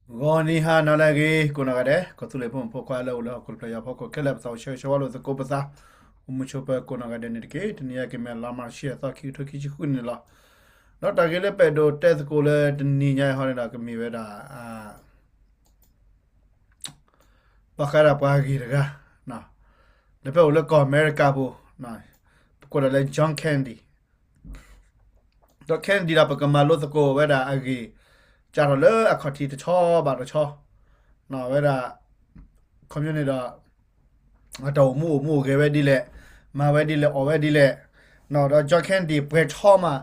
ဂီၤနံၤဟါနၤလၢအဂ့ၤ ကိးနီၢ်ဂၤဒဲး ကီၢ်သူလ့ၤဖိမုၣ်ဖိခွါလၢအိၣ်လၢဟီၣ်ခိၣ်တဖျၢၣ်ညါဖီခိၣ်ခဲလၢာ် ပသးအိၣ်ဆၢဂ့ၤဆၢဝါလိာ်သကိးပသး အိၣ်မုာ်ဆိးပၢၤကိးနီၢ်ဂၤဒဲးန့ၣ်တက့ၢ်. တနံၤအံၤကမ့ၢ်လါမၢ်ၡး အသီခံကထိခံဆံဃုန့ၣ်လီၤ. ဒီးတၢ်ဂ့ၢ်လၢပအဲၣ်ဒိးတဲသကိးလၢတနံၤညါအံၤဟီန့ၣ်ဒီး ကမ့ၢ်ဝဲဒၣ် ဘၣ်ဃးဒၣ်ပှၤဂ့ၢ်တဂၤ ဒီးဖဲအိၣ်လၢကီၢ်အမဲရကၤပူၤ ပကိးဒၣ်လၢ John Kennedy ဒီး Kennedy ဒီးပကမၤလိသကိးဝဲဒၣ်အဂ့ၢ် စးထီၣ်လၢအခီၣ်ထံးတဆီဘၣ်တဆီ ဝဲဒၣ် ခီပညီန့ၣ်ဒီး အတၢ်အိၣ်မူအိၣ်မူအိၣ်ဂဲၤဝဲဒ်လဲၣ်, မၤဝဲဒ်လဲၣ် အီၣ်ဝဲဒ်လဲၣ်, ဒီး John Kennedy ပှဲၤဆီမး,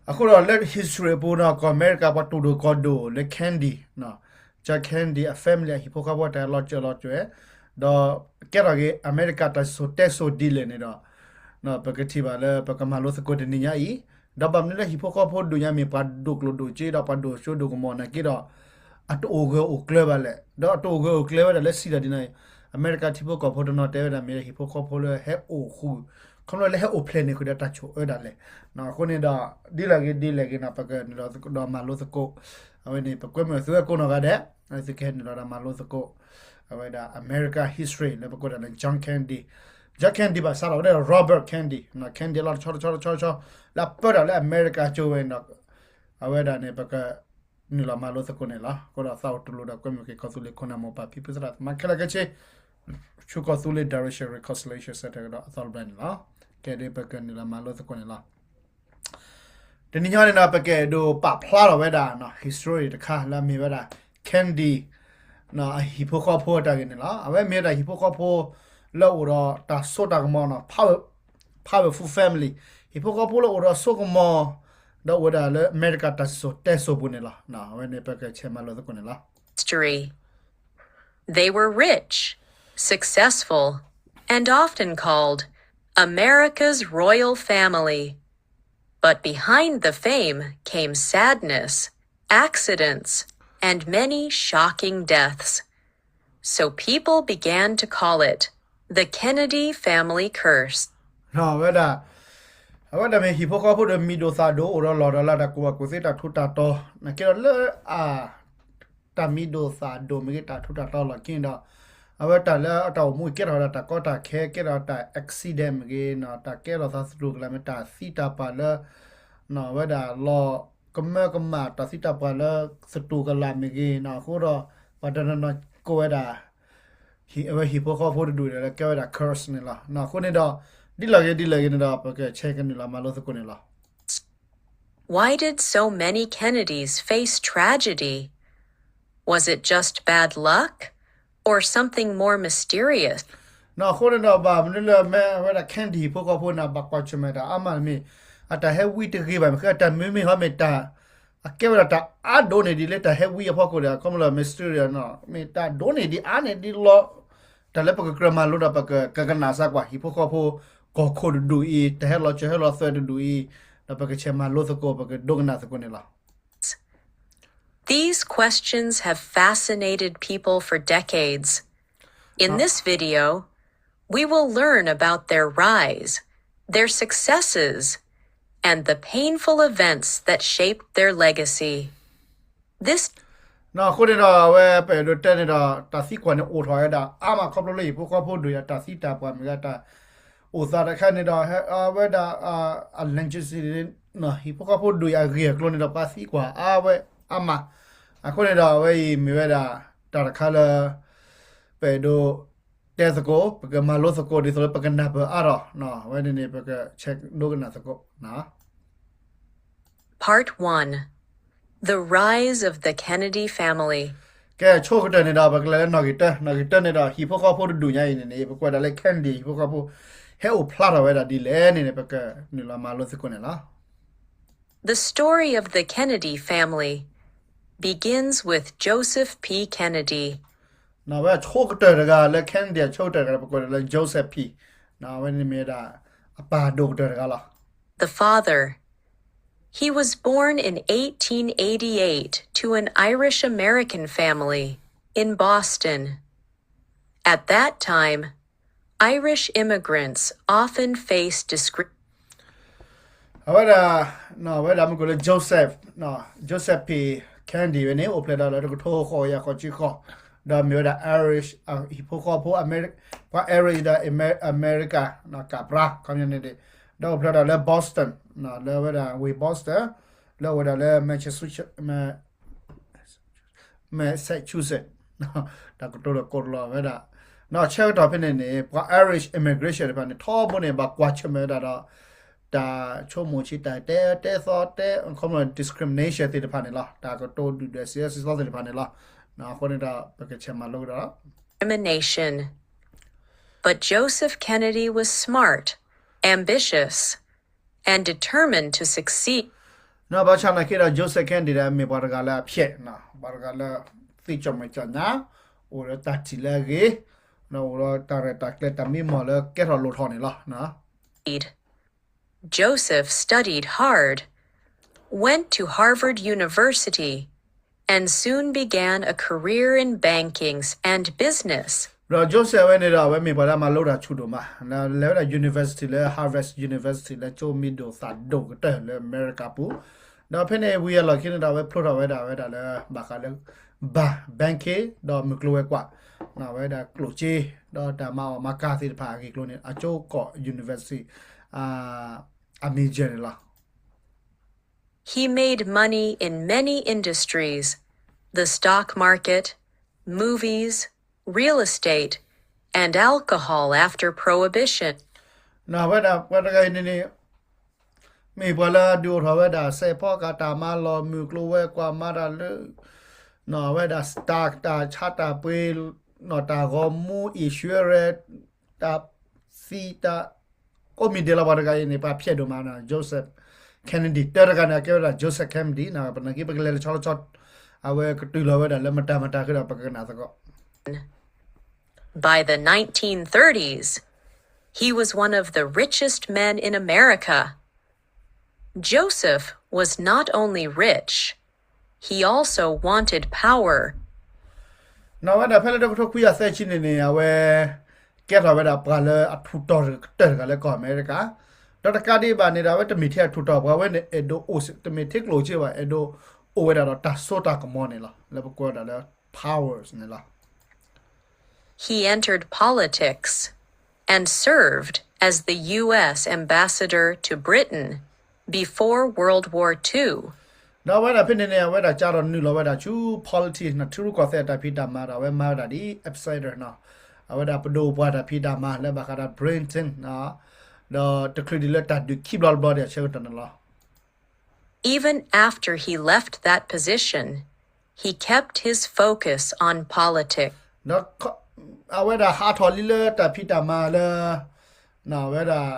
အဃိဒီးလၢ history အပူၤန့ၣ် ကီၢ်အမဲရကၤပှၤတူၢ်ဒိၣ်ကီၢ်ဒိၣ်လၢ Kennedy, John Kennedy အ family အဟံၣ်ဖိဃီဖိတၢ်လီၤစၢၤလီၤစၢၤ, ဒီးကဲထီၣ်က့ၤ အမဲရကၤတၢ်စံၣ်စိၤတဲစိၤဒ်လဲၣ်န့ၣ်ဒီး ပကထံၣ်ဘၣ်လၢပကမၤလိသကိးတနံၤညါအံၤ, ဒီးဘၣ်မနုၤလၢဟံၣ်ဖိဃီဖိဒိၣ်ညါမ့ၢ်ပှၤဒိၣ်ကျိၣ်ဒိၣ်စ့ဒီးပှၤဒိၣ်စိဒိၣ်ကမီၤနာ်က့ဒီး အတအိၣ်ဂၢၢ်အိၣ်ကျၢၤဘၣ်လဲၣ်. ဒီးအတအိၣ်ဂၢၢ်အိၣ်ကျၢၤဝဲဒၣ်လၢဆံးဒၣ်ဒ်န့ၣ်, အမဲရကၤထံဖိကီၢ်ဖိတနီၤတဲဝဲဒၣ်မ့ၢ်ဟံၣ်ဖိဃီဖိလၢဟဲအိၣ်ဃုာ်, ခီဖျိလၢဟဲအိၣ်ဖျဲၣ်န့ၢ်ဃုာ်ဒီးတၢ်ဆိၣ်အၢဒၣ်လဲာ်. အဃိန့ၣ်ဒီး ဒ်လဲၣ်ဂ့ၤဒ်လဲၣ်ဂ့ၤန့ၣ် ပကနုာ်လီၤဒီးမၤလိသကိး, အဝဲန့ၣ် ပကွဲမုာ်သုဝဲကိးနီၢ်ဂၤဒဲး, သုကဟဲနုာ်လီၤဒီးမၤလိသကိး အဝဲဒၣ် America history လၢပကိးဒၣ်လၢ John Kennedy, John Kennedy ဘၣ်ဆၣ်ဒီးဝဲဒၣ် Robert Kennedy, Kennedy အလီၢ်တဆီတဆီတဆီတဆီ လၢအပၢတၢ်လၢအမဲရကၤကၠိဝဲန့ၣ်ဒီး အဝဲဒၣ်န့ၣ် ပကနုာ်လီၤမၤလိသကိးန့ၣ်လီၤ. အဃိဒီးသးအိၣ်တူၢ်လိာ်ဒီးကွဲမုာ်က့ၤကီၢ်သူလ့ၤခိၣ်နၢ်မိၢ်ပၢ်ဖံဖုသရၣ်သမါခဲလၢာ်ခဲဆ့ ဆူကီၢ်သူလ့ၤ Direction Reconciliation Center ကဒီးအသီတဘျီန့ၣ်လီၤ. ကဲဒ်ပကနုာ်လီၤမၤလိသကိးန့ၣ်လီၤ. တနံၤညါန့ၣ်ဒီး ပကအဲၣ်ဒိးပာ်ဖျါထီၣ်ဝဲဒၣ် history တခါလၢအမ့ၢ်ဝဲဒၣ် Kennedy အဟံၣ်ဖိဃီဖိအတၢ်ဂ့ၢ်န့ၣ်လီၤ. အဝဲမ့ၢ်ဝဲဒၣ်ဟံၣ်ဖိဃီဖိ လၢအိၣ်ဒီးတၢ်စိတၢ်ကမီၤ powerful family, ဟံၣ်ဖိဃီဖိလၢအိၣ်ဒီးစိကမီၤ ဒီးအိၣ်ဝဲဒၣ်လၢအမဲရကၤတၢ်စံၣ်စိၤတဲစိၤပူၤန့ၣ်လီၤ. အဝဲန့ၣ်ပကဆဲးမၤလိသကိးန့ၣ်လီၤ. History. They were rich, successful, and often called America's royal family. But behind the fame came sadness, accidents, and many shocking deaths. So people began to call it the Kennedy family curse. ဝဲဒၣ်, အဝဲဒၣ်မ့ၢ်ဟံၣ်ဖိဃီဖိဒီးမံၤဒိၣ်သၣ်ဒိၣ် အိၣ်ဒီးလီၢ်ဒီးလၤ တၢ်ကူၣ်ဘၣ်ကူၣ်သ့ တၢ်ထူးတၢ်တီၤ နာ်က့ဒီးလၢအ တၢ်မံၤဒိၣ်သၣ်ဒိၣ်မ့ၢ်ဂ့ၤ တၢ်ထူးတၢ်တီၤလီၢ်ခံဒီး အဝဲတၢ်လၢအတၢ်အိၣ်မူကဲထီၣ်ဝဲဒၣ်တၢ်ကီတၢ်ခဲ ကဲထီၣ်တၢ် accident မ့ၢ်ဂ့ၤ တၢ်ကဲထီၣ်သးသတူၢ်ကလာ်မ့ၢ် တၢ်သံတၢ်ပှၢ်လၢ အဝဲဒၣ်လီၤကမၢကမၣ် တၢ်သံတၢ်ပှၢ်လၢသတူၢ်ကလာ်မ့ၢ်ဂ့ၤ အဃိဒီး ပှၤတနီၤနီၤကိးဝဲဒၣ် အဝဲဟံၣ်ဖိဃီဖိတဒူၣ်ဒီးလၢကဲဝဲဒၣ် curse န့ၣ်လီၤ. အဃိန့ၣ်ဒီး ဒ်လဲၣ်ဂ့ၤဒ်လဲၣ်ဂ့ၤန့ၣ်ဒီး ပကဆဲးကနုာ်လီၤမၤလိသကိးန့ၣ်လီၤ. Why did so many Kennedys face tragedy? Was it just bad luck? Or something more mysterious? အဃိန့ၣ်ဒီး ဘၣ်မနုၤလၢမ့ၢ်အဝဲဒၣ် Kennedy ဟံၣ်ဖိဃီဖိန့ၣ် ဘၣ်ကွၢ်ဆၢၣ်မဲာ်တၢ်အါမးမ့ၢ် အတၢ်ဟဲဝံတဂ့ၤဘၣ် မ့ၢ်ဃဲအတၢ်မ့မ့ၢ်ဟီမ့ၢ်တၢ် အကဲဝဲဒၣ်တၢ်အါဒိၣ်န့ၢ်ဒံးလၢတၢ်ဟဲဝံအဖီခိၣ်ဒီး ခီဖျိလၢ mysterious န့ၣ် မ့ၢ်တၢ်ဒိၣ်န့ၢ်ဒံးအါန့ၢ်ဒံးလီၤ. တၢ်လၢပကကြၢးမၤလိဒီး ပကကနၣ်စၢ်ကွၢ် ဟံၣ်ဖိဃီဖိ ကီၢ်ခိၣ်တဒူၣ်အံၤ တၢ်ဟဲလီၤစၢၤဟဲလီၤသွဲၣ်တဒူၣ်အံၤ ဒီးပကဆဲးမၤလိသကိး ပကဒိကနၣ်သကိးန့ၣ်လီၤ. These questions have fascinated people for decades. In this video, we will learn about their rise, their successes, and the painful events that shaped their legacy. This အဃိန့ၣ်ဒီး အဝဲပအဲၣ်ဒိးတဲန့ၣ်ဒီး တၢ်သံကွၢ်န့ၣ်အိၣ်ထီၣ်ဝဲဒၣ် အါမးခီဖျိလၢဟံၣ်ဖိဃီဖိဒိၣ်ယၤ တၢ်သံတၢ်ပှၢ်မ့ၢ်ဂ့ၤ တၢ်အိၣ်သးတခါန့ၣ်ဒီး အဝဲဒၣ် အ legacy ဟံၣ်ဖိဃီဖိဒိၣ်ယၤအဂ့ၢ်အကျိၤန့ၣ်ဒီး ပှၤသံကွၢ်အါဝဲအါမး. အဃိန့ၣ်ဒီး အဝဲအံၤမ့ၢ်ဝဲဒၣ် တၢ်တခါလၢ ပအဲၣ်ဒိးတဲသကိး ပကမၤလိသကိး ဒ်သိးလၢပကနၢ်ပၢၢ်အါထီၣ် အဝဲန့ၣ်န့ၣ် ပကဆဲးဒိကနၣ်သကိး Part one. The Rise of the Kennedy Family. ကဲ ဆိကတၢၢ်န့ၣ်ဒီး ပကလဲၤလၢနီၣ်ဂံၢ်တၢ, နီၣ်ဂံၢ်တၢန့ၣ်ဒီး ဟံၣ်ဖိဃီဖိတဒူၣ်ညါအံၤန့ၣ်န့ၣ် ပကွၢ်ဒၣ်လၢ Kennedy ဟံၣ်ဖိဃီဖိ ဟဲအိၣ်ဖျါထီၣ်ဝဲဒၣ်ဒ်လဲၣ်န့ၣ်န့ၣ် ပကနုာ်လီၤမၤလိသကိးန့ၣ်လီၤ. The story of the Kennedy family begins with Joseph P. Kennedy. အဝဲအဆိကတၢၢ်တဂၤလၢ Kennedy အဆိကတၢၢ်တဂၤ ပကွၢ်ဒၣ်လၢ Joseph P, အဝဲန့ၣ်မ့ၢ်ဝဲဒၣ် အပၢ်ဒိၣ်ကတၢၢ်တဂၤလီၤ. The father. He was born in eighteen eighty-eight to an Irish American family in Boston. At that time, Irish immigrants often faced discrimination. အဝဲဒၣ် အဝဲဒၣ်မ့ၢ်ကွၢ်လၢ Joseph, Joseph P. Kennedy Candy ဝဲန့ၣ် အိၣ်ဖျဲၣ်ထီၣ်လၢတကထိဃိးကယၤဃိးဆံဃိး, ဒီးမ့ၢ်ဝဲဒၣ် Irish ဟံၣ်ဖိဃီဖိ ပှၤ Irish ဒီး America ကးပြါ community ဒီးအိၣ်ဖျဲၣ်ထီၣ်လၢ Boston လၢဝဲဒၣ်ဝ့ၢ် Boston လၢအိၣ်ဝဲဒၣ်လၢ Massachusetts Massachusetts တၢ်ကတိၤဒီးကိးလီၤဝဲဒၣ် ဒီးဆၢကတီၢ်ဖဲန့ၣ်န့ၣ် ပှၤ Irish immigration တဖၣ်န့ၣ် ထီဘိန့ၣ် ဘၣ်ကွၢ်ဆၢၣ်မဲာ်ဝဲဒၣ်ဒီး တၢ်ဆိကမိၣ်ဆံးတၢ်တဲတဲသီတဲ ခီဖျိ discrimination သ့ၣ်တဖၣ်န့ၣ်လီၤ. တၢ်ကတိၤဒုၣ်ဒွဲၣ်စံးအၢစံးသီသ့ၣ်တဖၣ်န့ၣ်လီၤ. အဃိန့ၣ်ဒီး ပကဆဲးမၤလိကဒီး discrimination. But Joseph Kennedy was smart, ambitious, and determined to succeed. ဘၣ်ဆၣ်နာ်က့ဒီး Joseph Kennedy ဒီးမ့ၢ်ပှၤတဂၤလၢအဖျဲး, ပှၤတဂၤလၢ သ့ကၠီၣ်မဲာ်ကၠီၣ်ညါ, အိၣ်ဒီးတၢ်ထံၣ်လၢအဂ့ၤ, ဒီးအိၣ်ဒီးတၢ်ရဲၣ်တၢ်ကျဲၤတၢ်မံမီၢ်လၢကဲထီၣ်လိၣ်ထီၣ်န့ၣ်လီၤ. Joseph studied hard, went to Harvard University, and soon began a career in banking and business. ဒီး Joseph ဝဲန့ၣ်ဒီး အဝဲမ့ၢ်ပှၤလၢအမၤလိတၢ်ဆူၣ်ဒိၣ်မး, လဲၤဝဲဒၣ် university လၢ Harvard University လၢကၠိမံၤဒိၣ်သၣ်ဒိၣ်ကတၢၢ်လၢအမဲရကၤပူၤ, ဒီးဖဲန့ၣ်ဝံၤအလီၢ်ခံန့ၣ်ဒီး အဝဲဖျိထီၣ်ဝဲဒၣ်ဝဲဒၣ်လၢ ဘၣ်ဃးလၢ ဘၣ် banking ဒီးမုၢ်ကျိၤဝဲၤကွာ်, အဝဲဒၣ်ကျိၣ်စ့ ဒီးတၢ်မၤအီၣ်မၤကၤသ့ၣ်တဖၣ်အဂ့ၢ်အကျိၤန့ၣ် အကၠိကီၢ် university အမံၤယဲၢ်န့ၣ်လီၤ. He made money in many industries, the stock market, movies, real estate, and alcohol after Prohibition. ဝဲဒၣ်ပှၤတဂၤအံၤန့ၣ်န့ၣ် မ့ၢ်ပှၤလၢအဒုးအိၣ်ထီၣ်ဝဲဒၣ် စဲးဖီကၤတၢ်မၤလီၢ် မုၢ်ကျိၤဝဲၤကွာ်မၤတၢ်လၢ ဝဲဒၣ် stock တၢ်ဆါတၢ်ပှ့ၤ တၢ်ဂီၤမူ insurance တၢ်သံတၢ် ကိးမံၤဒဲးလီၤ ပှၤတဂၤအံၤန့ၣ် ပှၤဖျဲးဒိၣ်မး Joseph Kennedy တၢတဂၤန့ၣ် အကဲဝဲဒၣ် Joseph Kennedy ပနာ်က့ပကလဲၤလၢဆီဆီဆီ အဝဲကတုၤလီၤဝဲဒၣ်လၢမတၤမတၤဃုာ်ဒီးပကကနၣ်သကိး By the nineteen thirties, he was one of the richest men in America. Joseph was not only rich, he also wanted power. နီၢ်ဝဲဒၣ်ဖဲလၢတကထိခွံကယၤသၢဆံန့ၣ်န့ၣ် အဝဲ ကဲထီၣ်ဝဲဒၣ်ပှၤလၢအထူးတီၤကတၢၢ်တဂၤလၢကီၢ်အမဲရကၤ, ဒီးတကးဒံးဘၣ်န့ၣ်ဒီး အဝဲတမ့ၢ်ထဲအထူးတီၤပှၤဝဲန့ၣ် အဲၣ်ဒိးအိၣ် တမ့ၢ်ထဲကျိၣ်စ့ဘၣ် အဲၣ်ဒိးအိၣ်ဝဲဒၣ်ဒီးတၢ်စိတၢ်ကမီၤန့ၣ်လီၤ. လၢပကွဲးဝဲဒၣ်လၢ powers န့ၣ်လီၤ. He entered politics and served as the U S ambassador to Britain before World War Two. ဒီးအဝဲဒၣ်ဖဲန့ၣ်န့ၣ် အဝဲဒၣ်ကးထီၣ်နုာ်လီၤဝဲဒၣ်ဆူ politics န့ၣ် ထံရူၢ်ကီၢ်သဲးတၢ်ဖံးတၢ်မၤဒီး အဝဲမၤဝဲဒၣ်ဒ် ambassador န့ၣ်, အဝဲဒၣ်ပဒိၣ်ပှၢ်တၢ်ဖံးတၢ်မၤလၢဘၣ်ဃးဒီး Britain ဒီးတချုးဒံးလၢတၢ်ဒုးခံဘျီတဘျီဒံးအဆၢကတီၢ်န့ၣ်လီၤ. Even after he left that position, he kept his focus on politics. ဒီးအဝဲဒၣ်ဟးထီၣ်လံလၢတၢ်ဖံးတၢ်မၤလၢ အဝဲဒၣ်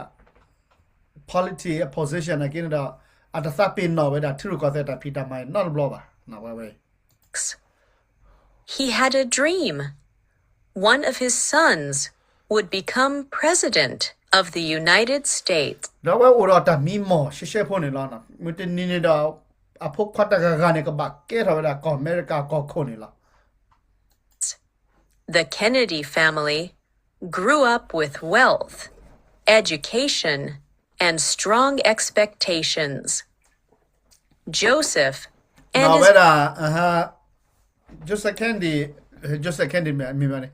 politics အ position နာ်က့န့ၣ်ဒီး အတသးပ့ၤနီၣ်ဝဲဒၣ်ထံရူၢ်ကီၢ်သဲးတၢ်ဖံးတၢ်မၤနီတဘျီဘၣ်. He had a dream. One of his sons would become president of the United States. ဒီးအဝဲအိၣ်ဒီးတၢ်မံမီၢ်ရှဲရှဲဖိန့ၣ်လီၤ. မုၢ်တနံၤန့ၣ်ဒီး အဖိခွါတဂၤဂၤန့ၣ် ကဘၣ်ကဲထီၣ်ဝဲဒၣ်ကီၢ်အမဲရကၤကီၢ်ခိၣ်န့ၣ်လီၤ. The Kennedy family grew up with wealth, education, and strong expectations. Joseph and ဝဲဒၣ် Joseph Kennedy, Joseph Kennedy မ့ၢ်မ့ၢ်န့ၣ်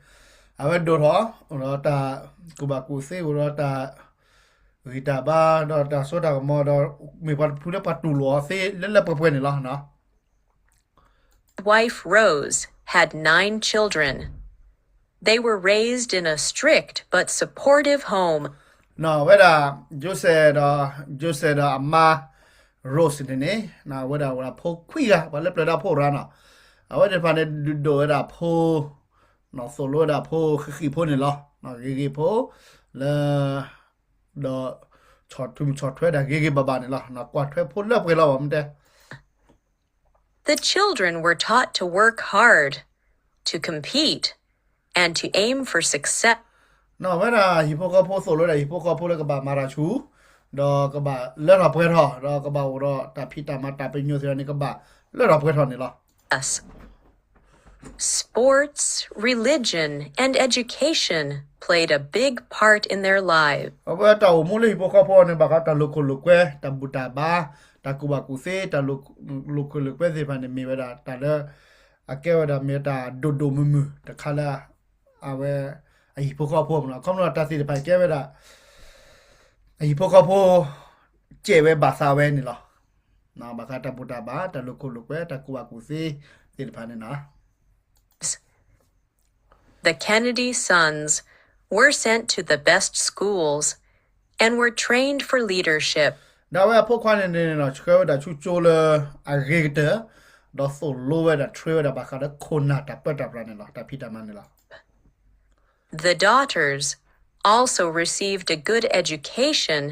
အဝဲဒိၣ်ထီၣ်ဒီးတၢ်ကူၣ်ဘၣ်ကူၣ်သ့ အိၣ်ဒီးတၢ်ဂံၢ်တၢ်ဘါ ဒီးတၢ်စိတၢ်ကမီၤဒီး မ့ၢ်ပှၤတဖုလၢပှၤတူၢ်လိာ်အီၤသ့လၢလၢပှဲၤပှဲၤန့ၣ်လီၤ. Wife Rose had nine children. They were raised in a strict but supportive home. ဝဲဒၣ် Joseph ဒီး Joseph ဒီးအမါ Rose န့ၣ်န့ၣ် ဝဲဒၣ်ဝဲဒၣ်ဖိခွံဂၤ ပှၤလၢပျၢၤဒၣ်ဖိရၤနီၤ အဝဲသ့ၣ်တဖၣ်န့ၣ် ဒုးဒိၣ်ဝဲဒၣ်ဖိ သိၣ်လိဝဲဒၣ်ဖိဃံးဃံးဖိန့ၣ်လီၤ. ဂ့ၤဂ့ၤဖိ လၢ ဒီး ဆီၣ်ထွဲဒၣ်ဂ့ၤဂ့ၤဘၣ်ဘၣ်န့ၣ်လီၤ. ကွၢ်ထွဲဖိလၢပှဲၤလီၤ မ့ၢ်တဲ The children were taught to work hard, to compete, and to aim for success. ဝဲဒၣ်ဟံၣ်ဖိဃီဖိသိၣ်လိဝဲဒၣ်ဟံၣ်ဖိဃီဖိလၢကဘၣ်မၤတၢ်ဆူၣ် ဒီးကဘၣ်လၢထီၣ်ပှဲၤထီၣ် ဒီးကဘၣ်အိၣ်ဒီးတၢ်ဖံးတၢ်မၤတၢ်ပညိၣ်သ့ၣ်တဖၣ်န့ၣ် ကဘၣ်လၢထီၣ်ပှဲၤထီၣ်န့ၣ်လီၤ. Sports, religion, and education played a big part in their lives. အဝဲတၢ်အိၣ်မူလၢဟံၣ်ဖိဃီဖိန့ၣ် ဘၣ်ဃးတၢ်လိာ်ခိၣ်လိာ်ကွဲ, တၢ်ဘူၣ်တၢ်ဘါ, တၢ်ကူၣ်ဘၣ်ကူၣ်သ့, တၢ်လိာ်ခိၣ်လိာ်ကွဲသ့ၣ်တဖၣ်န့ၣ် မ့ၢ်ဝဲဒၣ်တၢ်လၢ အကဲဝဲဒၣ်မ့ၢ်တၢ်ဒိၣ်ဒိၣ်မုၢ်မုၢ်တခါလၢ အဝဲ အဟံၣ်ဖိဃီဖိမ့ၢ်နီၤ. အခီပညီတၢ်သ့ၣ်တဖၣ်ကဲဝဲဒၣ် အဟံၣ်ဖိဃီဖိ ကဲဝဲဘၣ်သးဝဲန့ၣ်လီၤ. ဘၣ်ဃးတၢ်ဘူၣ်တၢ်ဘါ, တၢ်လိာ်ခိၣ်လိာ်ကွဲ, တၢ်ကူၣ်ဘၣ်ကူၣ်သ့သ့ၣ်တဖၣ်န့ၣ်နီၤ. The Kennedy sons were sent to the best schools and were trained for leadership. ဒီးအဝဲအဖိခွါန့ၣ်န့ၣ်နီၤ ဆှၢဝဲဒၣ်ဆူကၠိလၢအဂ့ၤကတၢၢ်, ဒီးသိၣ်လိဝဲဒၣ် train ဝဲဒၣ်ဘၣ်ဃးလၢခိၣ်နၢ်တၢ်ပၢတၢ်ပြးန့ၣ်လီၤ, တၢ်ဖံးတၢ်မၤန့ၣ်လီၤ. The daughters also received a good education,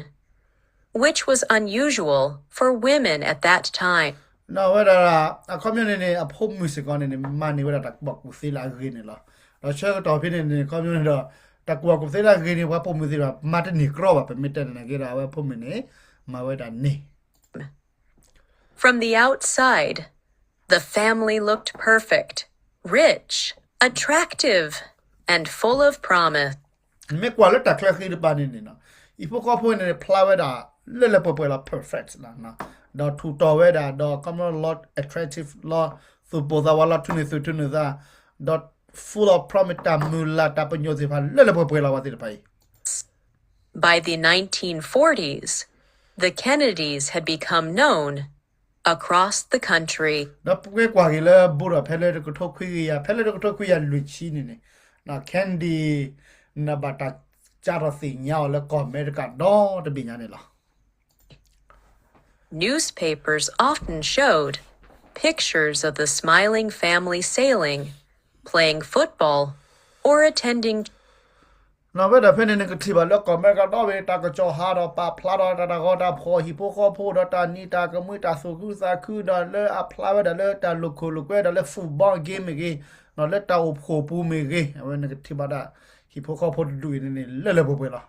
which was unusual for women at that time. နီၤဝဲဒၣ် အခီပညီန့ၣ်န့ၣ် အဖိမုၣ်စ့ၢ်ကီးန့ၣ်န့ၣ် မၤန့ၢ်ဝဲဒၣ်တၢ်ကူၣ်ဘၣ်ကူၣ်သ့လၢအဂ့ၤန့ၣ်လီၤ. ဒီးဆၢကတီၢ်ဖဲန့ၣ်န့ၣ် အခီပညီန့ၣ်ဒီး တၢ်ကူၣ်ဘၣ်ကူၣ်သ့လၢအဂ့ၤန့ၣ် ပှၤပိာ်မုၣ်သ့ၣ်တဖၣ် မၤတန့ၢ်ကြီဘၣ်, ပမ့ၢ်တဲန့ၣ်နာ်က့ဒီး အဝဲအဖိမုၣ်န့ၣ် မၤဝဲဒၣ်န့ၢ် From the outside, the family looked perfect, rich, attractive, and full of promise. မ့ၢ်ကွၢ်လၢတၢ်ချၢဃံတပၤန့ၣ်န့ၣ်နီၤ, ဟံၣ်ဖိဃီဖိန့ၣ် ဖျါဝဲဒၣ်လၢလၢပှဲၤပှဲၤလီၤ, perfect လီၤ, ဒီးထူးတီၤဝဲဒၣ်, ဒီးအခီပညီလီၤ attractive လီၤ, သူၣ်ပိာ်သးဝးလီၤထူန့ၢ်သူၣ်ထူန့ၢ်သး, ဒီး full of promise တၢ်မုၢ်လၢ်တၢ်ပညိၣ်သ့ၣ်တဖၣ်လၢလၢပှဲၤပှဲၤလီၤဝဲသ့ၣ်တဖၣ်အံၤ By the nineteen forties, the Kennedys had become known across the country. ဒီးပကွၢ်က့ၤလၢဘူးဒီးဖဲလၢတကထိခွံကယၤ, ဖဲလၢတကထိခွံကယၤလွံၢ်ဆံန့ၣ်န့ၣ်, Kennedy န့ၣ်ဘၣ်တၢ်စးထီၣ်သ့ၣ်ညါအီၤလၢကီၢ်အမဲရကၤဒီတဘ့ၣ်ညါန့ၣ်လီၤ. Newspapers often showed pictures of the smiling family sailing, playing football, or attending နီၤဝဲဒၣ်ဖဲန့ၣ် နကထံၣ်ဘၣ်လၢကီၢ်အမဲရကၤဒီဘ့ၣ် တၢ်ကစီၣ်ဟးဒီးပာ်ဖျါထီၣ်တၢ်တၢ်ဂီၤတၢ်ဖှီၣ် ဟံၣ်ဖိဃီဖိဒီးတၢ်နံၤတၢ်ကမှံတၢ်သူၣ်ခုသးခုဒီးလၢအဖျါဝဲဒၣ်လၢတၢ်လိာ်ခိၣ်လိာ်ကွဲဒီးလၢ football game မ့ၢ်ဂ့ၤ, လၢတၢ်အိၣ်ဖှိၣ်ပူၤမ့ၢ်ဂ့ၤ, အဝဲနကထံၣ်ဘၣ်ဒၣ် ဟံၣ်ဖိဃီဖိတဒူၣ်အံၤန့ၣ်န့ၣ် လၢလၢပှဲၤပှဲၤလီၤ.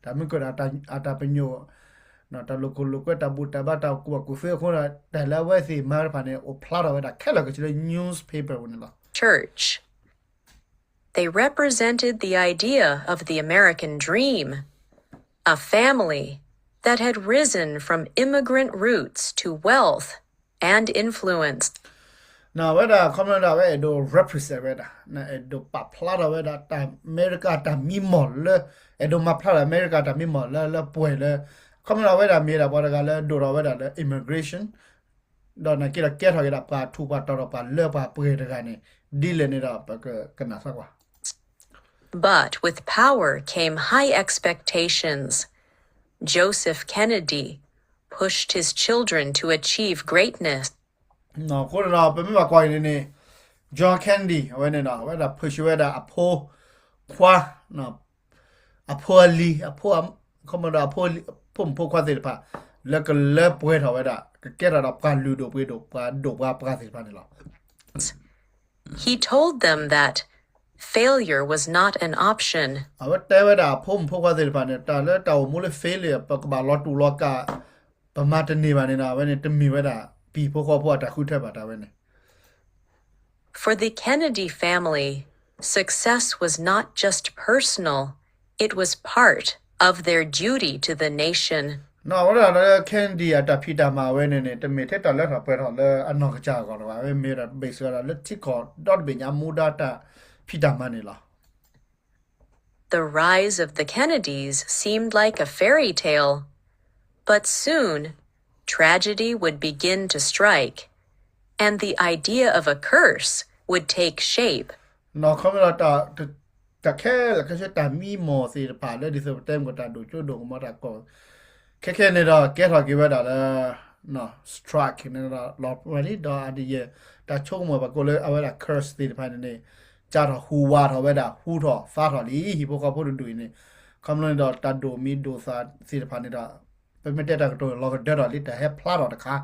တၢ်မ့ၢ်ကဲဒၣ်အတၢ်ပညိၣ် တၢ်လိာ်ခိၣ်လိာ်ကွဲ တၢ်ဘူၣ်တၢ်ဘါ တၢ်ကူၣ်ဘၣ်ကူၣ်သ့အဃိဒီး တၢ်လၢအဝဲသ့ၣ်မၤတဖၣ်န့ၣ် အိၣ်ဖျါထီၣ်ဝဲဒၣ်ခဲလၢာ်ခဲဆ့လၢ newspaper ပူၤန့ၣ်လီၤ. Church. They represented the idea of the American dream, a family that had risen from immigrant roots to wealth and influence. နီၤဝဲဒၣ် ခီမ့ၢ်ဒီး အဝဲအဲၣ်ဒိး represent ဝဲဒၣ် အဲၣ်ဒိးပာ်ဖျါထီၣ်ဝဲဒၣ် တၢ်အမဲရကၤတၢ်မံမီၢ်လၢ အဲၣ်ဒိးမၤဖျါထီၣ်အမဲရကၤတၢ်မံမီၢ်လၢ လၢပှဲၤလၢ ခီမ့ၢ်ဒီး အဝဲဒၣ်မ့ၢ်ဒၣ်ပှၤတဂၤလၢဒိၣ်ထီၣ်ဝဲဒၣ်လၢ immigration ဒီးနာ်က့ဒီးကဲထီၣ်က့ၤဒၣ်ပှၤထူးပှၤတီၤဒီးပှၤလၢပှၤပှဲၤတဂၤန့ၣ် ဒ်လဲၣ်န့ၣ်ဒီး ပကကနၣ်သကိး But with power came high expectations. Joseph Kennedy pushed his children to achieve greatness. အဃိန့ၣ်ဒီး ပမ့ၢ်ဘၣ်ကွၢ်အံၤန့ၣ်န့ၣ် John Kennedy အဝဲန့ၣ်ဒီး အဝဲဒၣ် push ဝဲဒၣ်အဖိခွါ အဖိအလံၤ အဖိ ခီမ့ၢ်ဒီး အဖိမုၣ်ဖိခွါသ့ၣ်တဖၣ် လၢကလၢပှဲၤထီၣ်ဝဲဒၣ် ကကဲထီၣ်ဒီးပှၤလုၢ်ဒိၣ်ပှ့ၤဒိၣ် ပှၤဒိၣ်ပှၤပှၢ်သ့ၣ်တဖၣ်န့ၣ်လီၤ. He told them that failure was not an option. အဝဲတဲဝဲဒၣ်အဖိမုၣ်ဖိခွါသ့ၣ်တဖၣ်န့ၣ် တၢ်လၢတၢ်အိၣ်မူလၢ failure ပကဘၣ်လီၤတူာ်လီၤကာ် ပမၤတန့ၢ်ဘၣ်န့ၣ်ဒီး အဝဲန့ၣ်တမ့ၢ်ဝဲဒၣ် ပဟံၣ်ဖိဃီဖိအတၢ်ဃုထၢဘၣ်တၢ်ဝဲန့ၣ် For the Kennedy family, success was not just personal, it was part of their duty to the nation. နီၤဝဲဒၣ်လၢ Kennedy အတၢ်ဖံးတၢ်မၤဝဲန့ၣ်န့ၣ် တမ့ၢ်ထဲတၢ်လၢထီၣ်ပှဲၤထီၣ်လၢအနီၢ်ကစၢ်အဂီၢ်လၢၤဘၣ်, အဝဲမ့ၢ်ဝဲဒၣ် base ဝဲဒၣ်လၢထံကီၢ်ဒီတဘ့ၣ်ညါအမူဒါတၢ်ဖံးတၢ်မၤန့ၣ်လီၤ. The rise of the Kennedys seemed like a fairy tale, but soon tragedy would begin to strike, and the idea of a curse would take shape. နီၤခီမ့ၢ်ဒီး တၢ်ခဲလၢာ်ခဲဆ့ တၢ်မံမီၢ်သ့ၣ်တဖၣ်လၢဒ်သိးပတဲမ့ၢ်တၢ်ဒိၣ်စိဒိၣ်ကမီၤတၢ်ကီၢ် ခဲခဲန့ၣ်ဒီး ကဲထီၣ်က့ၤဝဲဒၣ်လၢ strike န့ၣ်ဒီး လီၤပှီၢ်လံ ဒီးအဒယဲၢ် တၢ်ဆိကမိၣ်ပှၤကိးလၢအဝဲဒၣ် curse သ့ၣ်တဖၣ်န့ၣ်န့ၣ် စးထီၣ်ဟူးဝးထီၣ်ဝဲဒၣ် ဟူထီၣ်သါထီၣ်လံ ဟံၣ်ဖိဃီဖိတဒူၣ်အံၤန့ၣ် ခီဖျိန့ၣ်ဒီး တၢ်ဒိၣ်မံၤဒိၣ်သၣ်သ့ၣ်တဖၣ်န့ၣ်ဒီး ပမ့ၢ်တဲတၢ်ကတိၤလီၤကဒၢထီၣ်လံ တၢ်ဟဲဖျါထီၣ်တခါ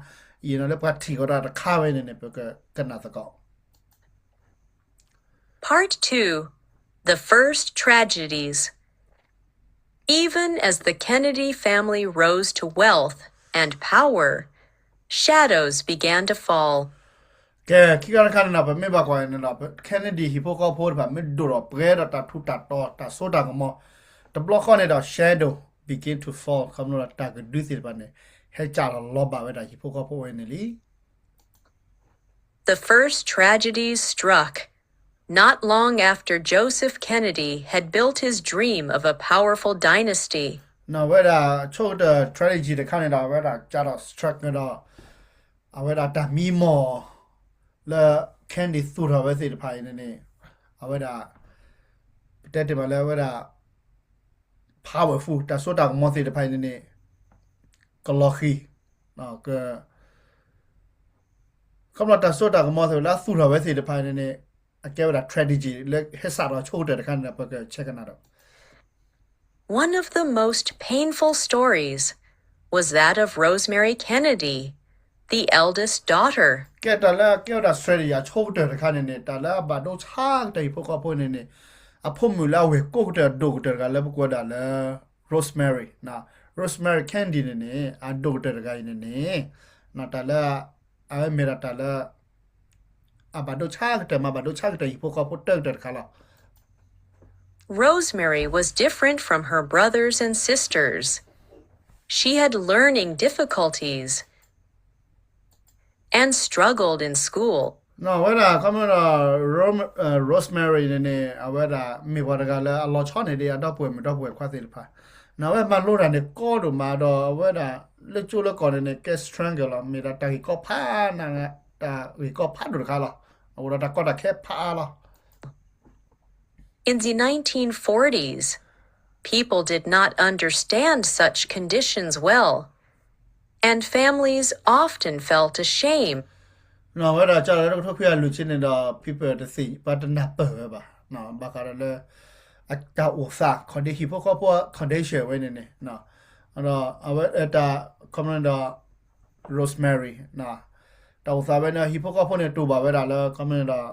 အံၤန့ၣ်လၢပှၤထံၣ်ကီးတၢ်တခါဝဲန့ၣ်န့ၣ် ပကကနၣ်သကိး Part two, The First Tragedies. Even as the Kennedy family rose to wealth and power, shadows began to fall. ကဲ ခံခါတခါန့ၣ်ဒီး ပမ့ၢ်ဘၣ်ကွၢ်န့ၣ်ဒီး Kennedy ဟံၣ်ဖိဃီဖိတဖၣ် မ့ၢ်ဒိၣ်ထီၣ်ပှဲၤဒီးတၢ်ထူးတၢ်တီၤ တၢ်စိတၢ်ကမီၤ တဘျီဃီန့ၣ်ဒီး shadow begin to fall ခီဖျိလၢတၢ်ကဒုသ့ၣ်တဖၣ်န့ၣ် ဟဲကၠးလီၤလီၤဘၣ်ဝဲဒၣ်ဟံၣ်ဖိဃီဖိဝဲန့ၣ်လံ. The first tragedy struck not long after Joseph Kennedy had built his dream of a powerful dynasty. ဝဲဒၣ်ဆိကတၢၢ် tragedy တခါန့ၣ်ဒီး အဝဲဒၣ်ကၠးဒီး struck န့ၣ်ဒီး အဝဲဒၣ်တၢ်မံမီၢ် လၢ Kennedy သူၣ်ထီၣ်ဝဲသ့ၣ်တဖၣ်အံၤန့ၣ်န့ၣ် အဝဲဒၣ် ပတဲတ့ၢ်မးလၢအဝဲဒၣ် powerful တၢ်စိတၢ်ကမီၤသ့ၣ်တဖၣ်အံၤန့ၣ်န့ၣ် ကလီၤဃံၤ ခီဖျိတၢ်စိတၢ်ကမီၤသ့ၣ်လၢအသူၣ်ထီၣ်ဝဲသ့ၣ်တဖၣ်အံၤန့ၣ်န့ၣ် အကဲဝဲဒၣ် tragedy လၢဟဲစးထီၣ်ဆိကတၢၢ်တခါန့ၣ်ဒီး ပကဆဲးကနၣ်ဒီး One of the most painful stories was that of Rosemary Kennedy, the eldest daughter. ကဲတၢ်လၢကဲဝဲဒၣ် strategy အဆိကတၢၢ်တခါန့ၣ်န့ၣ် တၢ်လၢအဘၣ်ဒိဆါကတၢၢ်ဟံၣ်ဖိဃီဖိန့ၣ်န့ၣ် အဖိမုၣ်လၢအဝဲၢ်ကိးကတၢၢ်ဒိၣ်ကတၢၢ်တဂၤလၢပကိးဝဲဒၣ်လၢ Rosemary, Rosemary Kennedy န့ၣ်န့ၣ် အဒိၣ်ကတၢၢ်တဂၤအံၤန့ၣ်န့ၣ် တၢ်လၢ အဝဲမ့ၢ်ဒၣ်တၢ်လၢ အဘၣ်ဒိဆါကတၢၢ်မး ဘၣ်ဒိဆါကတၢၢ်ဟံၣ်ဖိဃီဖိတၢကတၢၢ်တခါလီၤ. Rosemary was different from her brothers and sisters. She had learning difficulties and struggled in school. ဝဲဒၣ်ခီမ့ၢ်ဒီး Rosemary န့ၣ်န့ၣ် အဝဲဒၣ်မ့ၢ်ပှၤတဂၤလၢအလီၤဆီန့ၢ်ဒံးအဒီပုၢ်ဝဲၢ်မုၣ်ဒီပုၢ်ဝဲၢ်ခွါသ့ၣ်တဖၣ်, အဝဲမၤလိတၢ်န့ၣ်ကီဒိၣ်မးဒီး အဝဲဒၣ်လၢကၠိလၢကီၢ်န့ၣ်န့ၣ် ကဲ struggle လီၤ, မ့ၢ်ဒၣ်တၢ်ဂ့ၢ်ကီဖးနး, တၢ်ဂ့ၢ်ကီဖးဒိၣ်တခါလီၤ, အအိၣ်ဒီးတၢ်ကီတၢ်ခဲဖးအါလီၤ. In the nineteen forties, people did not understand such conditions well, and families often felt ashamed. ဝဲဒၣ်ကၠီလၢတကထိခွံကယၤလွံၢ်ဆံန့ၣ်ဒီး people တသ့ၣ်ညါ ပှၤတနၢ်ပၢၢ်ဝဲဘၣ်, ဘၣ်ဃးဒီးလၢ တၢ်အိၣ်သး condition ဟံၣ်ဖိဃီဖိ condition ဝဲန့ၣ်န့ၣ်, ဒီးအဝဲတၢ် ခီမ့ၢ်ဒီး Rosemary တၢ်အိၣ်သးဝဲန့ၣ် ဟံၣ်ဖိဃီဖိန့ၣ် တူၢ်ဘၣ်ဝဲဒၣ်လၢ ခီမ့ၢ်ဒီး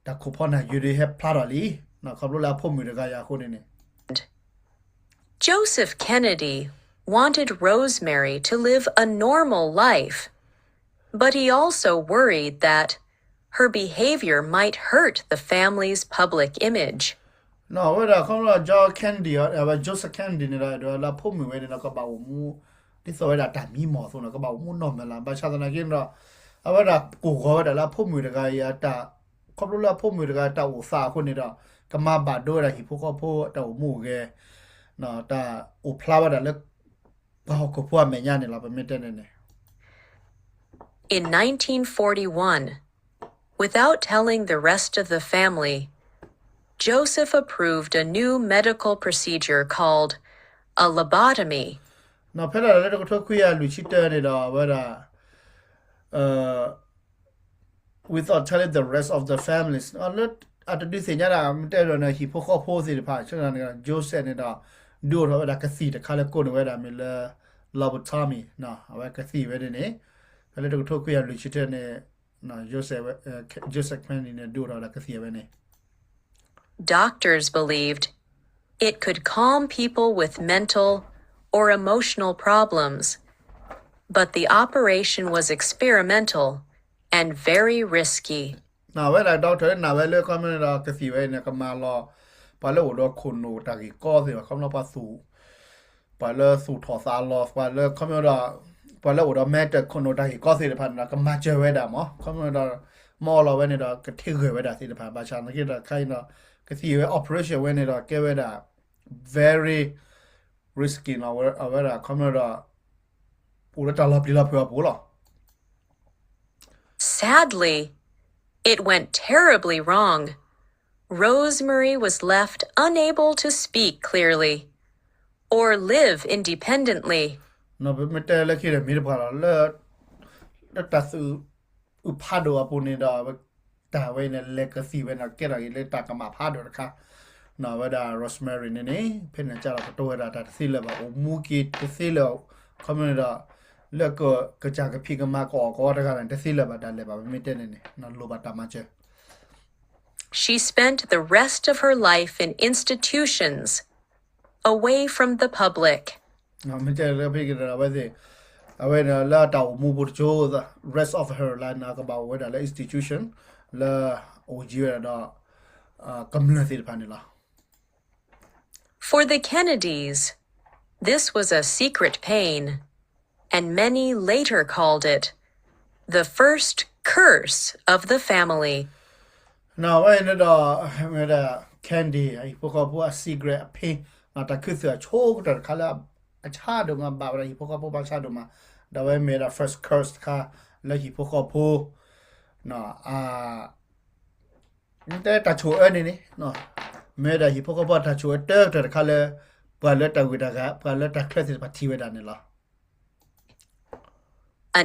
တၢ်ခိၣ်ဖီနၢ်ယုၤဒုးဟဲဖျါထီၣ်လံ, ခီဖျိလၢအဖိမုၣ်တဂၤအံၤအဃိန့ၣ်န့ၣ်. Joseph Kennedy wanted Rosemary to live a normal life, but he also worried that her behavior might hurt the family's public image. ဝဲဒၣ်ခီဖျိ John Kennedy အဝဲ Joseph Kennedy န့ၣ်ဒီး အဲၣ်ဒိးလၢအဖိမုၣ်ဝဲန့ၣ်ဒီး ကဘၣ်အိၣ်မူ ဒ်သိးဝဲဒၣ်တၢ်မံမီၢ်အသိးန့ၣ် ကဘၣ်အိၣ်မူနီၢ်မဲာ်လၢ ဘၣ်ဆၣ်သနာ်က့န့ၣ်ဒီး အဝဲဒၣ်ကိၢ်ဂီၤဝဲဒၣ်လၢအဖိမုၣ်တဂၤအံၤအတၢ်, ခီဖျိလၢအဖိမုၣ်တဂၤအတၢ်အိၣ်သးအဃိန့ၣ်ဒီး ကမၤဘၣ်ဒိဝဲဒၣ်ဟံၣ်ဖိဃီဖိအတၢ်အိၣ်မူအိၣ်ဂဲၤ, တၢ်အိၣ်ဖျါဝဲဒၣ်လၢ ပှၤဟီၣ်ခိၣ်ဖိအမဲာ်ညါန့ၣ်လီၤ ပမ့ၢ်တဲန့ၣ်န့ၣ်. In nineteen forty-one, without telling the rest of the family, Joseph approved a new medical procedure called a lobotomy. ဖဲဒၣ်လၢတကထိခွံကယၤလွံၢ်ဆံတၢန့ၣ်ဒီး အဝဲဒၣ် without telling the rest of the families လၢအတဒုးသ့ၣ်ညါဒၣ် မ့ၢ်တဲဒၣ်န့ၣ် ဟံၣ်ဖိဃီဖိသ့ၣ်တဖၣ် ဆိကမိၣ်န့ၣ် Joseph န့ၣ်ဒီး ဒုးအိၣ်ထီၣ်ဝဲဒၣ်ကသံၣ်တခါလၢကိးန့ၢ်ဝဲဒၣ်မ့ၢ်လၢ lobotomy အဝဲကသံၣ်ဝဲန့ၣ်န့ၣ် ဖဲလၢတကထိခွံကယၤလွံၢ်ဆံတၢန့ၣ် Joseph, Joseph Kennedy န့ၣ် ဒုးအိၣ်ထီၣ်ဝဲဒၣ်ကသံၣ်ဝဲန့ၣ် Doctors believed it could calm people with mental or emotional problems, but the operation was experimental and very risky. ဝဲဒၣ် doctor နာ်ဝဲလၢ ခီမ့ၢ်န့ၣ်ဒီး ကသံၣ်ဝဲန့ၣ် ကမၤလီၤ ပှၤလၢအိၣ်ဒီးခိၣ်နူာ်တၢ်ဂ့ၢ်ကီသ့ၣ်တဖၣ် ခီဖျိပှၤသူၣ် ပှၤလၢသူၣ်ထီၣ်သးလီၤ ပှၤလၢခီမ့ၢ်ဒီး ပှၤလၢအိၣ်ဒီး mental ခိၣ်နူာ်တၢ်ဂ့ၢ်ကီသ့ၣ်တဖၣ်န့ၣ်ဒီး ကမၤစၢၤဝဲဒၣ်မး ခီမ့ၢ်ဒီး မ့ၢ်အီလီၤဝဲန့ၣ်ဒီး ကထံၣ်ဂၢၢ်ဝဲဒၣ်သ့ၣ်တဖၣ် ဘၣ်ဆၣ်သနာ်က့ဒီး ခဲအံၤဒီး ကသံၣ်ဝဲ operation ဝဲန့ၣ်ဒီး ကဲဝဲဒၣ် very risky န့ၣ် အဝဲဒၣ်ခီမ့ၢ်ဒီး အိၣ်လၢတၢ်လီၤပျံၤလီၤဖုးအပူၤလီၤ. Sadly, it went terribly wrong. Rosemary was left unable to speak clearly or live independently. ပမ့ၢ်တဲလၢခံဒီး မ့ၢ်တပှၢ်လီၤ လၢတၢ်သူၣ်အုးဖးဒိၣ်အပူၤန့ၣ်ဒီး တၢ်ဝဲန့ၣ် လဲၤကသံၣ်ဝဲန့ၣ် ကဲထီၣ်က့ၤလၢတၢ်ကမၣ်ဖးဒိၣ်တခါ ဝဲဒၣ် Rosemary န့ၣ်န့ၣ် ဖဲန့ၣ်ကၢ်လီၤကတိၤဝဲဒၣ်တၢ်တသ့လၢၤဘၣ် အိၣ်မူက့ၤတသ့လၢၤ ခီမ့ၢ်န့ၣ်ဒီး လၢကစၢ်ကဖံးကမၤကအီၣ်ကအီတဂၤန့ၣ် တသ့လၢၤဘၣ် တၢ်လဲၤဘၣ် ပမ့ၢ်တဲန့ၣ်န့ၣ် လိၣ်ဘၣ်တၢ်မၤစၢၤ She spent the rest of her life in institutions, away from the public. မ့ၢ်တဲလၢဖဲကဒီးအဝဲသ့ၣ် အဝဲလၢတၢ်အိၣ်မူပူၤတကၠိ rest of her life န့ၣ် ကဘၣ်အိၣ်ဝဲဒၣ်လၢ institution လၢအိၣ်ယံၤဝဲဒၣ်ဒီး ကမျၢၢ်သ့ၣ်တဖၣ်န့ၣ်လီၤ. For the Kennedys, this was a secret pain, and many later called it the first curse of the family. နီၢ်ဝဲန့ၣ်ဒီး မ့ၢ်ဝဲဒၣ် Kennedy အဟံၣ်ဖိဃီဖိအ secret အ pain နီၢ် တၢ်ခူသူၣ်အဆိကတၢၢ်တခါလၢ အဆါဒိၣ်မး ဘၣ်ဝဲဒၣ်ဟံၣ်ဖိဃီဖိဘၣ်ဆၣ်ဒိၣ်မး ဒီးဝဲမ့ၢ်ဝဲဒၣ် first curse တခါ လၢဟံၣ်ဖိဃီဖိ နီၢ် အ တဲတၢ်ဆိၣ်အၢန့ၣ်န့ၣ် မ့ၢ်ဝဲဒၣ်ဟံၣ်ဖိဃီဖိအတၢ်ဆိၣ်အၢတၢတခါလၢ ပှၤလၢတၢ်ဂုၤတၢ်ဂၤ ပှၤလၢတၢ်ချၢသ့ၣ်တဖၣ်ထံၣ်ဝဲဒၣ်န့ၣ်လီၤ.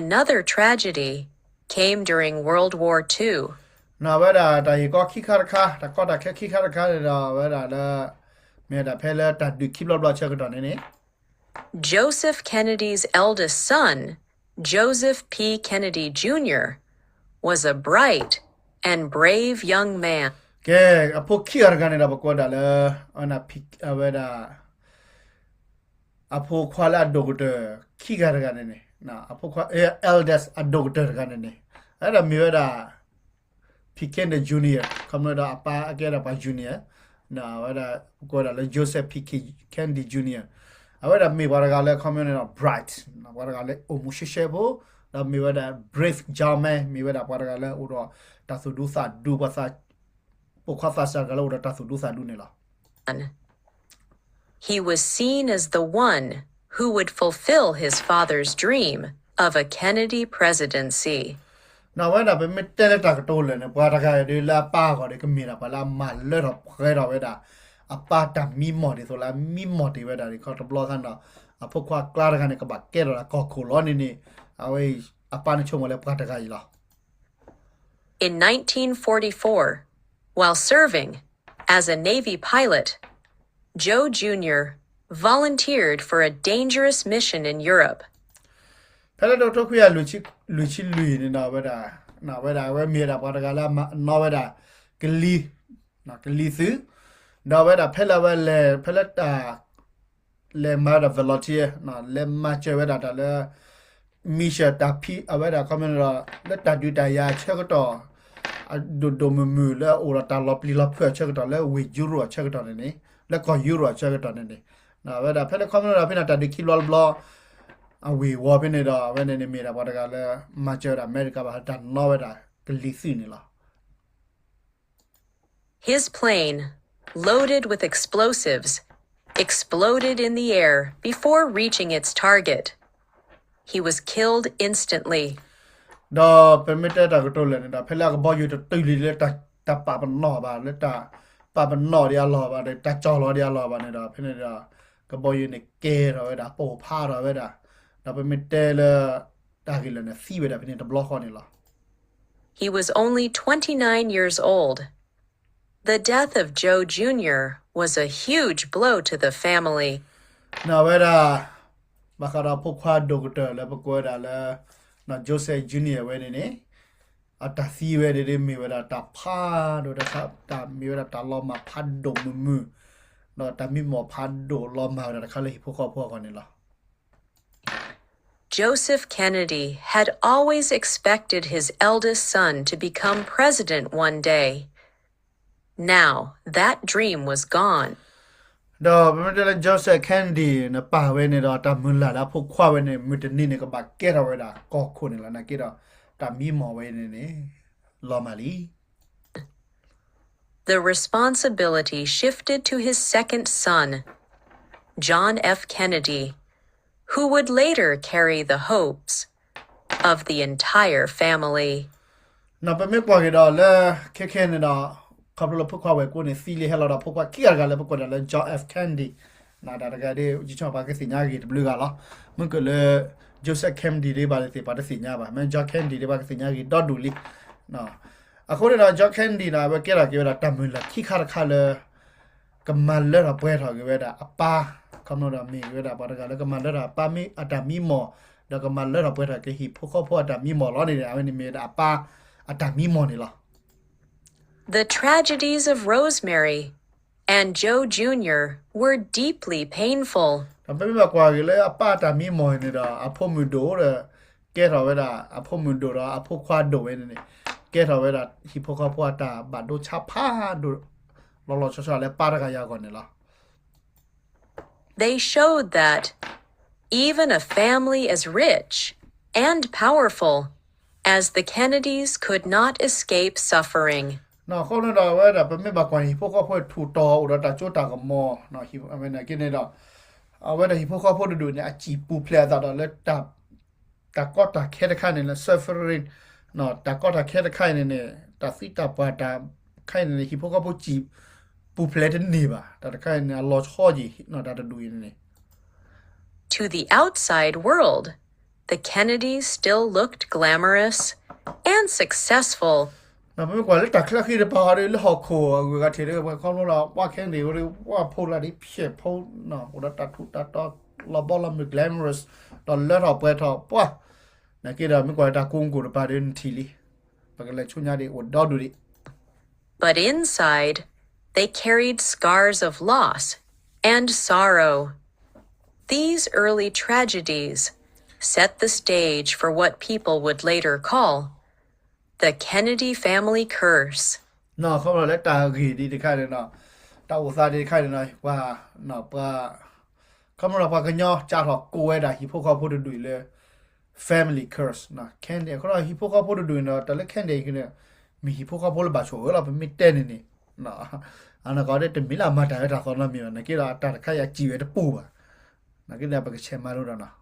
Another tragedy came during World War Two. နီၢ်ဝဲဒၣ်တၢ်ဟ့ၣ်ကီခံခါတခါ တၢ်ကီတၢ်ခဲခံခါတခါန့ၣ်ဒီး ဝဲဒၣ်လၢ မ့ၢ်ဝဲဒၣ်ဖဲလၢတၢ်ဒုးခံဘျီဘျီဆၢကတီၢ်န့ၣ်န့ၣ် Joseph Kennedy's eldest son, Joseph P. Kennedy Junior, was a bright and brave young man. ကဲ အဖိခံဂၤတဂၤန့ၣ်ဒီး ပကိးဒၣ်လၢ အဝဲဒၣ် အဖိခွါလၢအဒိၣ်ကတၢၢ်ခံဂၤတဂၤန့ၣ်န့ၣ် အဖိခွါ eldest အဒိၣ်ကတၢၢ်တဂၤန့ၣ်န့ၣ် အဲၣ်ဒိးမ့ၢ်ဝဲဒၣ် P. Kennedy Junior ခီမ့ၢ်ဒီးအပၢ်အကဲဒၣ်ပှၤ Junior ဝဲဒၣ် ပကိးဒၣ်လၢ Joseph P. Kennedy Junior အဝဲဒၣ်မ့ၢ်ပှၤတဂၤလၢ ခီမ့ၢ်န့ၣ်ဒီး bright ပှၤတဂၤလၢအိၣ်မူရှဲရှဲဖိ ဒီးမ့ၢ်ဝဲဒၣ် brave young man မ့ၢ်ဝဲဒၣ်ပှၤတဂၤလၢအိၣ်ဒီးတၢ်သူၣ်ဒူသးဒူ ပှၤသး ပိာ်ခွါသးစၢ်တဂၤလၢအိၣ်ဒီးတၢ်သူၣ်ဒူသးဒူန့ၣ်လီၤ. He was seen as the one who would fulfill his father's dream of a Kennedy presidency. နီၢ်ဝဲဒၣ် ပမ့ၢ်တဲလၢတၢ်ကတိၤလၢာ်န့ၣ် ပှၤတဂၤအံၤဒ်လၢအပၢ်အဂီၢ်ဒီး ကမ့ၢ်ဒၣ်ပှၤလၢအမၤလၢထီၣ်ပှဲၤထီၣ်ဝဲဒၣ် အပၢ်တၢ်မံမီၢ်ဒ်သိးလၢအမံမီၢ်တ့ၢ်ဝဲဒၣ်န့ၣ် ခီတဘျီခါန့ၣ်ဒီး အဖိခွါအကျါတဂၤန့ၣ် ကဘၣ်ကဲထီၣ်တၢ်ကီၢ်ခိၣ်လီၤန့ၣ်န့ၣ် အဝဲအံၤ အပၢ်န့ၣ်ဆိကမိၣ်လၢပှၤတဂၤအံၤလီၤ. In nineteen forty-four, while serving as a Navy pilot, Joe Junior volunteered for a dangerous mission in Europe. ဖဲလၢတကထိခွံကယၤလွံၢ်ဆံလွံၢ်န့ၣ်ဒီး အဝဲဒၣ် အဝဲမ့ၢ်ဝဲဒၣ်ပှၤတဂၤလၢအမၤနီၣ်ဝဲဒၣ် ကလံၤ ကလံၤသုး ဒီးအဝဲဒၣ်ဖဲလၢအဝဲလဲၤ ဖဲလၢတၢ် လဲၤမၤဝဲဒၣ် volunteer လဲၤမၤစၢၤဝဲဒၣ်တၢ်လၢ mission တၢ်ဖံး အဝဲဒၣ်ခီမ့ၢ်ဒီး လၢတၢ်ဒုးတၢ်ယၤအဆၢကတီၢ် အဒိၣ်ဒိၣ်မုၢ်မုၢ်လၢအအိၣ်ဒီးတၢ်လီၤပျံၤလီၤဖုးအဆၢကတီၢ်လၢဝ့ၢ်ယူရိၤအဆၢကတီၢ်န့ၣ်န့ၣ် လၢကီၢ်ယူရိၤအဆၢကတီၢ်န့ၣ်န့ၣ် အဝဲဒၣ်ဖဲလၢခီမ့ၢ်ဒီးဖဲန့ၣ်တၢ်ဒုးခံဘျီတဘျီ အဝ့ၢ်ဝီၤဖဲန့ၣ်ဒီး အဝဲန့ၣ်န့ၣ်မ့ၢ်ဒၣ်ပှၤတဂၤလၢ မၤစၢၤဝဲဒၣ်အမဲရကၤဘၣ်လၢတၢ်နီၣ်ဝဲဒၣ် ကလံၤသုးန့ၣ်လီၤ. His plane, loaded with explosives, exploded in the air before reaching its target. He was killed instantly. ဒီးပမ့ၢ်တဲတၢ်ကတိၤလၢာ်န့ၣ်ဒီး ဖဲလၢအကဘီယူၤတတုၤလံလၢတၢ်ပာ်ပနီၣ်ဘၣ် လၢတၢ်ပာ်ပနီၣ်ဒံးအလီၢ်ဘၣ် တၢ်ကၠီၣ်လီၤဒံးအလီၢ်ဘၣ်န့ၣ်ဒီး ဖဲန့ၣ်ဒီး ကဘီယူၤန့ၣ်ကဲထီၣ်ဝဲဒၣ် ပိၢ်ဖးထီၣ်ဝဲဒၣ် ဒီးပမ့ၢ်တဲလၢ တၢ်ဂ့ၢ်လၢာ်န့ၣ် သံဝဲဒၣ်ဖဲန့ၣ်တဘျီဃီန့ၣ်လီၤ. He was only twenty-nine years old. The death of Joe Junior was a huge blow to the family. နီၢ်ဝဲဒၣ် ဘၣ်ဃးဒီးဖိခွါဒိၣ်ကတၢၢ်လၢပကိးဝဲဒၣ်လၢ Joseph Junior ဝဲန့ၣ်န့ၣ် အတၢ်သံဝဲန့ၣ် မ့ၢ်ဝဲဒၣ်တၢ်ဖးဒိၣ်တခါ တၢ်မ့ၢ်ဝဲဒၣ်တၢ်လီၤမၢ်ဖးဒိၣ်မုၢ်မုၢ် ဒီးတၢ်မံမီၢ်ဖးဒိၣ်လီၤမၢ်ဝဲဒၣ်တခါလၢဟံၣ်ဖိဃီဖိအဂီၢ်န့ၣ်လီၤ. Joseph Kennedy had always expected his eldest son to become president one day. Now, that dream was gone. ဒီးပမ့ၢ်တဲလၢ Joseph Kennedy န့ၣ် ပာ်ဝဲန့ၣ်ဒီး တၢ်မုၢ်လၢ်လၢအဖိခွါဝဲန့ၣ် မုၢ်တနံၤန့ၣ် ကဘၣ်ကဲထီၣ်ဝဲဒၣ်ကီၢ်ခိၣ်န့ၣ်လီၤ. နာ်က့ဒီး တၢ်မံမီၢ်ဝဲန့ၣ်န့ၣ် လီၤမၢ်လံ. The responsibility shifted to his second son, John F. Kennedy, who would later carry the hopes of the entire family. နီၢ်ပမ့ၢ်ကွၢ်က့ၤဒီးလၢ ခဲခဲန့ၣ်ဒီး ခီဖျိလၢဖိခွါဝဲၢ်ကိန့ၣ် သံလံဟဲလီၤဒီးဖိခွါခံဂၤတဂၤလၢပကိးဒၣ်လၢ John F. Kennedy နီၢ်တၢ်တဂၤဒ် ယဆိကမိၣ်ပှၤကသ့ၣ်ညါဂ့ၤတဘျုးဂၤလီၤ. မ့ၢ်ကလၢ Joseph Kennedy ဒ်ပှၤတသ့ၣ်ပှၤတသ့ၣ်ညါဘၣ်. မ့ၢ် John Kennedy ဒ်ပှၤကသ့ၣ်ညါဂ့ၤဒီဒူၣ်လံ. အဃိန့ၣ်ဒီး John Kennedy န့ၣ် အဝဲကဲထီၣ်က့ၤဝဲဒၣ်တၢ်မုၢ်လၢ်ခံခါတခါလၢ ကမၤလၢထီၣ်ပှဲၤထီၣ်က့ၤဝဲဒၣ်အပၢ် ခီဖျိဒီးမ့ၢ်ဝဲဒၣ်ပှၤတဂၤလၢကမၤလၢထီၣ်အပၢ်မ့ၢ်အတၢ်မံမီၢ် ဒီးကမၤလၢထီၣ်ပှဲၤထီၣ်က့ၤဟံၣ်ဖိဃီဖိအတၢ်မံမီၢ်လီၤန့ၣ် အဝဲန့ၣ်မ့ၢ်ဝဲဒၣ်အပၢ်အတၢ်မံမီၢ်န့ၣ်လီၤ. The tragedies of Rosemary and Joe Junior were deeply painful. ဒီးပမ့ၢ်ဘၣ်ကွၢ်က့ၤလၢအပၢ်တၢ်မံမီၢ်အံၤန့ၣ်ဒီး အဖိမုၣ်ဒိၣ်ဒီး ကဲထီၣ်ဝဲဒၣ် အဖိမုၣ်ဒိၣ်ဒီးအဖိခွါဒိၣ်ဝဲန့ၣ်န့ၣ် ကဲထီၣ်ဝဲဒၣ်ဟံၣ်ဖိဃီဖိအတၢ်ဘၣ်ဒိဆါဖးဒိၣ် လီၤလီၤဆီဆီလၢပၢ်တဂၤအံၤအဂီၢ်န့ၣ်လီၤ. They showed that even a family as rich and powerful as the Kennedys could not escape suffering. အဃိန့ၣ်ဒီး အဝဲဒၣ် ပမ့ၢ်ဘၣ်ကွၢ်န့ၣ် ဟံၣ်ဖိဃီဖိထူးတီၤ အိၣ်ဒီးတၢ်စိတၢ်ကမီၤ အဝဲန့ၣ်က့န့ၣ်ဒီး အဝဲဒၣ်ဟံၣ်ဖိဃီဖိတဒူၣ်န့ၣ် အစံၣ်ပူၤဖျဲးအသးဒီးလၢ တၢ်ကီတၢ်ခဲတခါန့ၣ်လၢ suffering တၢ်ကီတၢ်ခဲတခါအံၤန့ၣ်န့ၣ် တၢ်သံတၢ်ပှၢ်တၢ်ခါအံၤန့ၣ်န့ၣ် ဟံၣ်ဖိဃီဖိစံၣ်ပူၤဖျဲးတန့ၢ်ဘၣ်. တၢ်တခါအံၤန့ၣ် အလီၤဆီယံာ် တၢ်တဒူၣ်အံၤန့ၣ်န့ၣ် To the outside world, the Kennedys still looked glamorous and successful. ပမ့ၢ်ကွၢ်လၢတၢ်ချၢဃံတပၤဒီး လၢဟီၣ်ခိၣ်အဂုၤအဂၤထံးဒီး ခီဖျိဒီး ပှၤ Kennedy ဝဲဒီး ပှၤဖိလၢဒ်ဖျဲၣ်ဖိ အိၣ်ဒီးတၢ်ထူးတၢ်တီၤ လီၤဘီလီၤမုၢ် glamorous ဒီးလၢထီၣ်ပှဲၤထီၣ်ပှၢ် နာ်က့ဒီး မ့ၢ်ကွၢ်လၢတၢ်ကိးမုၢ်ကိးတပၤဒီး နထံၣ်လံ ပကလဲၤဆူညါဒ်အိၣ်ဒီဒူၣ်ဒံး But inside, they carried scars of loss and sorrow. These early tragedies set the stage for what people would later call the Kennedy family curse. နီၢ် ခီဖျိလၢတၢ်ဂ့ၢ်ဒ်တခါန့ၣ်နီၢ် တၢ်အိၣ်သးဒ်တခါန့ၣ်နီၢ် ပှၤ ပှၤ ခီဖျိလၢပှၤကညီစးထီၣ်ကိးဝဲဒၣ်ဟံၣ်ဖိဃီဖိတဒူၣ်အံၤလၢ family curse နီၢ် Kennedy အဃိဒီးဟံၣ်ဖိဃီဖိတဒူၣ်အံၤဒီး တၢ်လၢ Kennedy အံၤန့ၣ် မ့ၢ်ဟံၣ်ဖိဃီဖိလၢဘၣ်ဆိၣ်ဂ့ၤလီၤ ပမ့ၢ်တဲန့ၣ်န့ၣ် အနီၢ်ကီၢ်ဒ်တမ့ၢ်လၢအမၤတၢ်ဝဲတၢ်သီနီတမံၤဘၣ် နာ်က့ဒီးတၢ်တခါအံၤအစံၣ်ဝဲတပူၤဘၣ် နာ်က့ဒီးပကဆဲးမၤလိဒီးနီၢ်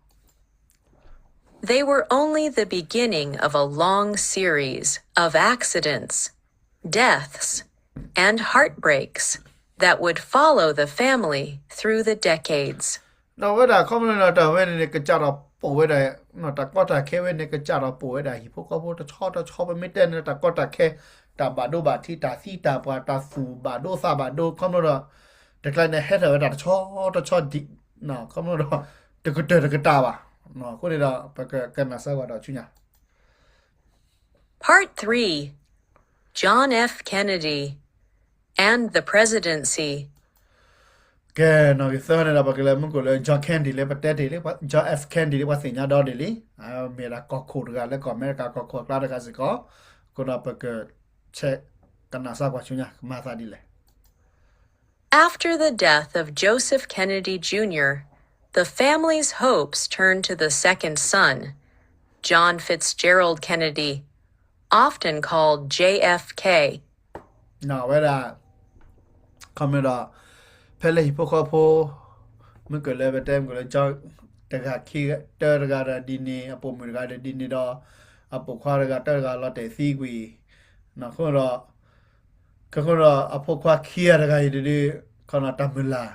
They were only the beginning of a long series of accidents, deaths, and heartbreaks that would follow the family through the decades. ဒီးဝဲဒၣ်ခီဖျိလၢတၢ်ဝဲန့ၣ်န့ၣ် ကစးထီၣ်ပိာ်ဝဲဒၣ် တၢ်ကီတၢ်ခဲဝဲန့ၣ် ကစးထီၣ်ပိာ်ဝဲဒၣ်ဟံၣ်ဖိဃီဖိတဆီတဆီ ပမ့ၢ်တဲန့ၣ် တၢ်ကီတၢ်ခဲ တၢ်ဘၣ်ဒိဘၣ်ထံး တၢ်သံတၢ်ပှၢ် တၢ်သူၣ်ဘၣ်ဒိသးဘၣ်ဒိ ခီဖျိဒီး တကျါန့ၣ် ဟဲထီၣ်ဝဲဒၣ်တဆီတဆီဒံး ခီဖျိဒီး တကတၢၢ်တကတၢၢ်ဘၣ် အဃိန့ၣ်ဒီး ပကကနၣ်စၢ်ကွၢ်ဒီးဆူညါ Part three, John F. Kennedy and the Presidency. ကဲ နီၢ်ဂ့ၤသၢန့ၣ်ဒီး ပကလဲၤမုၢ်ကိၣ်လၢ John Kennedy လၢပတဲတ့ၢ်လံ John F. Kennedy လၢပှၤသ့ၣ်ညါဒီဒ်လံ မ့ၢ်ဒၣ်ကီၢ်ခိၣ်တဂၤလၢကီၢ်အမဲရကၤကီၢ်ခိၣ်အကျါတဂၤစ့ၢ်ကီး အဃိဒီးပကဆဲးကနၣ်စၢ်ကွၢ်ဆူညါ ကမၤသးဒ်လဲၣ် After the death of Joseph Kennedy Junior, the family's hopes turned to the second son, John Fitzgerald Kennedy, often called J F K. ဝဲဒၣ် ခီမ့ၢ်ဒီး ဖဲလၢဟံၣ်ဖိဃီဖိ မုၢ်ကလၢပတဲမုၢ်ကလၢ တဂၤခံ တၢတဂၤဒီးဒ်န့ၣ် အပိာ်မုၣ်တဂၤဒီးဒ်န့ၣ်ဒီး အပိာ်ခွါတဂၤတၢတဂၤလီၤတဲာ်သံကွံာ် အဃိဒီး ကဃိဒီးအဖိခွါခံဂၤတဂၤအံၤဒုး ခီနီၢ်တၢ်မုၢ်လၢ်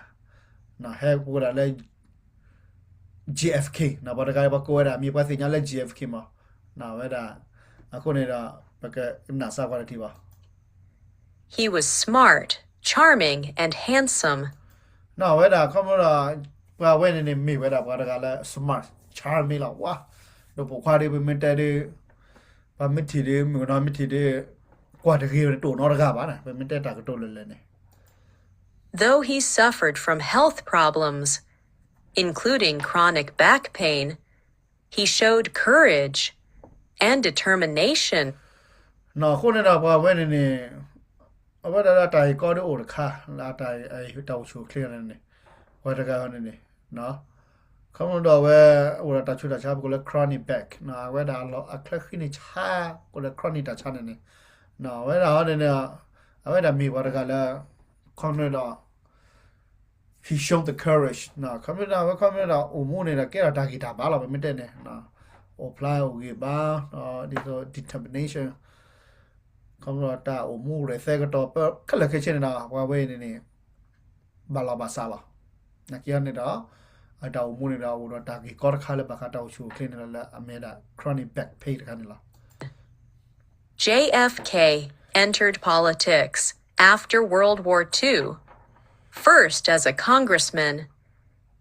ဟဲပူၤဒၣ်လၢ J F K နီၢ် ပှၤတဂၤပှၤကိးဝဲဒၣ်မ့ၢ်ပှၤသ့ၣ်ညါလၢ J F K မး နီၢ်ဝဲဒၣ် အဃိန့ၣ်ဒီး ပကနၣ်စၢ်ကွၢ်တထံၣ်ဘၣ် He was smart, charming, and handsome. နီၢ်ဝဲဒၣ်ခီဖျိဒီး ပှၤဝဲန့ၣ်န့ၣ်မ့ၢ်ဝဲဒၣ်ပှၤတဂၤလၢ smart, charming လီၤဝါ ဒီးပိာ်ခွါဒုးပမ့ၢ်တဲဒုး ပှၤမ့ၢ်ထံၣ်ဒုး မုၣ်ကနီၤမ့ၢ်ထံၣ်ဒုး ကွၢ်တဂ့ၤဝဲတအိၣ်နီတဂၤဘၣ်န့ၣ် ပမ့ၢ်တဲတၢ်ကတိၤလၢလဲၣ်န့ၣ် Though he suffered from health problems, including chronic back pain, he showed courage and determination. နီၢ်အဃိန့ၣ်ဒီးပှၤဝဲန့ၣ်န့ၣ် အဝဲဒၣ်လၢတၢ်ဂ့ၢ်ကီဒုးအိၣ်တခါ လၢတၢ်အိၣ်ဆူၣ်အိၣ်ချ့န့ၣ်န့ၣ် ပှၤတဂၤန့ၣ်န့ၣ် ခီဖျိဒီးအဝဲ အိၣ်ဒီးတၢ်ဆူးတၢ်ဆါ ပကိးလၢ chronic back အဝဲဒၣ်အချၢဃံန့ၣ်ဆါ ကိးလၢ chronic တၢ်ဆါန့ၣ်န့ၣ် အဝဲဒၣ်ဟီန့ၣ်န့ၣ် အဝဲဒၣ်မ့ၢ်ပှၤတဂၤလၢ ခီဖျိဒီး he showed the courage ခီဖျိဒီးအဝဲခီဖျိဒီးအိၣ်မူန့ၣ်ဒီးကဲထီၣ်တၢ်ဂံၢ်တၢ်ဘါလီၤ ပမ့ၢ်တဲန့ၣ် အိၣ်ဖျါအိၣ်ဂံၢ်ဘါ ဒ်သိး determination ခီဖျိဒီးတၢ်အိၣ်မူရဲၣ်သဲကတီၤ ပခဲလၢာ်ခဲဆ့န့ၣ်ဒီး ပှၤဝဲအံၤန့ၣ်န့ၣ် ဘၣ်လီၤဘၣ်စးလီၤ နာ်က့ဟီန့ၣ်ဒီး အတၢ်အိၣ်မူန့ၣ်ဒီး အိၣ်ဒီးတၢ်ဂ့ၢ်ကီတခါလၢဘၣ်ဃးတၢ်အိၣ်ဆူၣ်အိၣ်ချ့န့ၣ်လီၤ လၢအမ့ၢ်ဝဲဒၣ် chronic back pain တခါန့ၣ်လီၤ J F K entered politics after World War Two, first as a congressman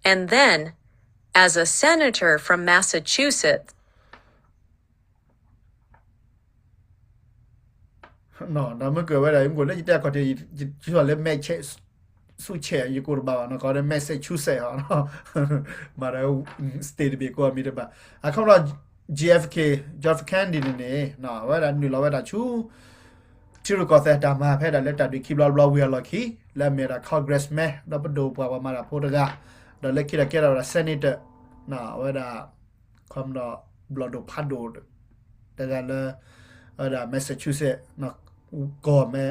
and then as a senator from Massachusetts. ဒီးမ့ၢ်ကၢၢ်ဝဲဒၣ် ယမ့ၢ်ကၢၢ်လၢယတဲအခီၣ်ထံး ယထံၣ်လၢ Massachusetts ဆူၣ်ဆဲးယကိးတဘၣ်ဘၣ်နီၤ ကိးဒီး Massachusetts အီၤ မၤဒီး state တဘ့ၣ်ကိးအမံၤတဘၣ်. အခီပညီ J F K, John F Kennedy န့ၣ်န့ၣ် အဝဲဒၣ်နုာ်လီၤဝဲဒၣ်ဆူ ထံရူၢ်ကီၢ်သဲးတၢ်မၤဖဲဒၣ်လၢတၢ်ဒုးခံဘျီတဘျီဝံၤအလီၢ်ခံ လၢအမ့ၢ်ဝဲဒၣ် congressman ဒီးပဒိၣ်ပှၤပှၤမၤတၢ်ဖိတဂၤ, ဒီးလၢခံဒီးကဲထီၣ်ဝဲဒၣ် senator အဝဲဒၣ် ခီပညီ ဘျီၣ်ဒိၣ်ဖးဒိၣ် တဂၤလၢ အဝဲဒၣ် Massachusetts ကီၢ်မဲ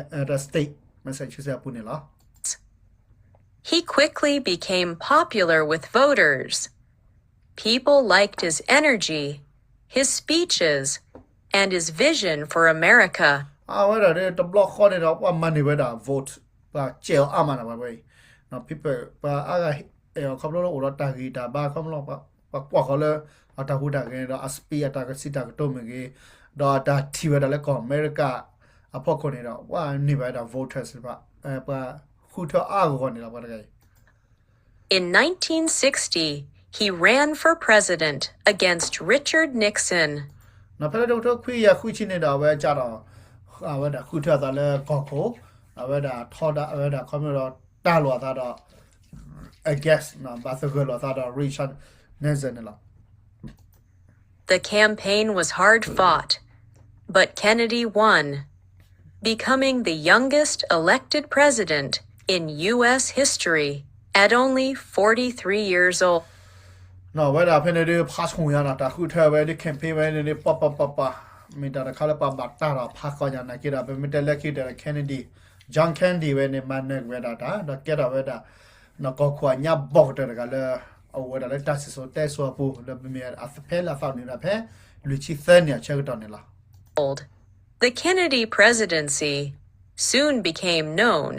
state Massachusetts အပူၤန့ၣ်လီၤ. He quickly became popular with voters. People liked his energy, his speeches, and his vision for America. အဝဲဒၣ်တဘျီဃီန့ၣ်ဒီး ပှၤမၤန့ၢ်ဝဲဒၣ် vote, ပှၤစဲးအီၤအါမးန့ၣ် ပှၤဝဲအံၤ, people ပှၤအါဂၤအဲၣ်အီၤခီဖျိလၢအိၣ်ဒီးတၢ်ဂံၢ်တၢ်ဘါခီဖျိ ပှၤကွၢ်ဃီၤလၢ အတၢ်ဟူးတၢ်ဂဲၤန့ၣ်ဒီး အ speech အတၢ်ကစံးတၢ်ကတိၤမ့ၢ်ဂ့ၤ, ဒီးအတၢ်ထံၣ်ဝဲဒၣ်လၢကီၢ်အမဲရကၤအဖီခိၣ်န့ၣ်ဒီး ပှၤန့ၢ်ဘၣ်ဝဲဒၣ် voters တဖၣ်, ပှၤဃုထၢအါဂီၢ်ဂီၢ်န့ၣ်လီၤ ပှၤတဂၤအံၤ. In nineteen sixty, he ran for president against Richard Nixon. နီၢ်ဖဲလၢတကထိခွံကယၤဃုဆံန့ၣ်ဒီး အဝဲကဒီး အဝဲဒၣ်ဃုထၢအသးလၢကီၢ်ခိၣ်, အဝဲဒၣ်ထီဒါ အဝဲဒၣ်ခီဖျိဒီးတၢ်လိာ်အသးဒီး against ဘၣ်သဂၢၢ်လိာ်အသးဒီး Richard Nixon န့ၣ်လီၤ. The campaign was hard fought, but Kennedy won, becoming the youngest elected president in U S history at only forty-three years old. နီၢ်ဝဲဒၣ်ဖဲန့ၣ်ဒုး ဖးဆူၣ်ညါနီၢ် တၢ်ဃုထၢဝဲဒုး campaign ဝဲန့ၣ်ဒုး ပှၤပှၤပှၤပှၤ မ့ၢ်တၢ်တခါလၢပှၤဘၣ်တၢ်ဒီးဖးကီညါနာ်က့ဒီး ပမ့ၢ်တဲလၢခံကတၢၢ်ဒီး Kennedy, John Kennedy ဝဲန့ၣ် မၤနၢၤက့ၤဝဲဒၣ်တၢ် ဒီးကဲထီၣ်ဝဲဒၣ် နီၢ်ကီၢ်ခိၣ်အညါဘီၣ်ကတၢၢ်တဂၤလၢ အအိၣ်ဝဲဒၣ်လၢတၢ်စံၣ်စိၤတဲစိၤအပူၤ လၢပမ့ၢ်အသဖဲလၢအသးန့ၣ်ဒီးဖဲ လွံၢ်ဆံသၢနံၣ်အဆၢကတီၢ်န့ၣ်လီၤ. The Kennedy presidency soon became known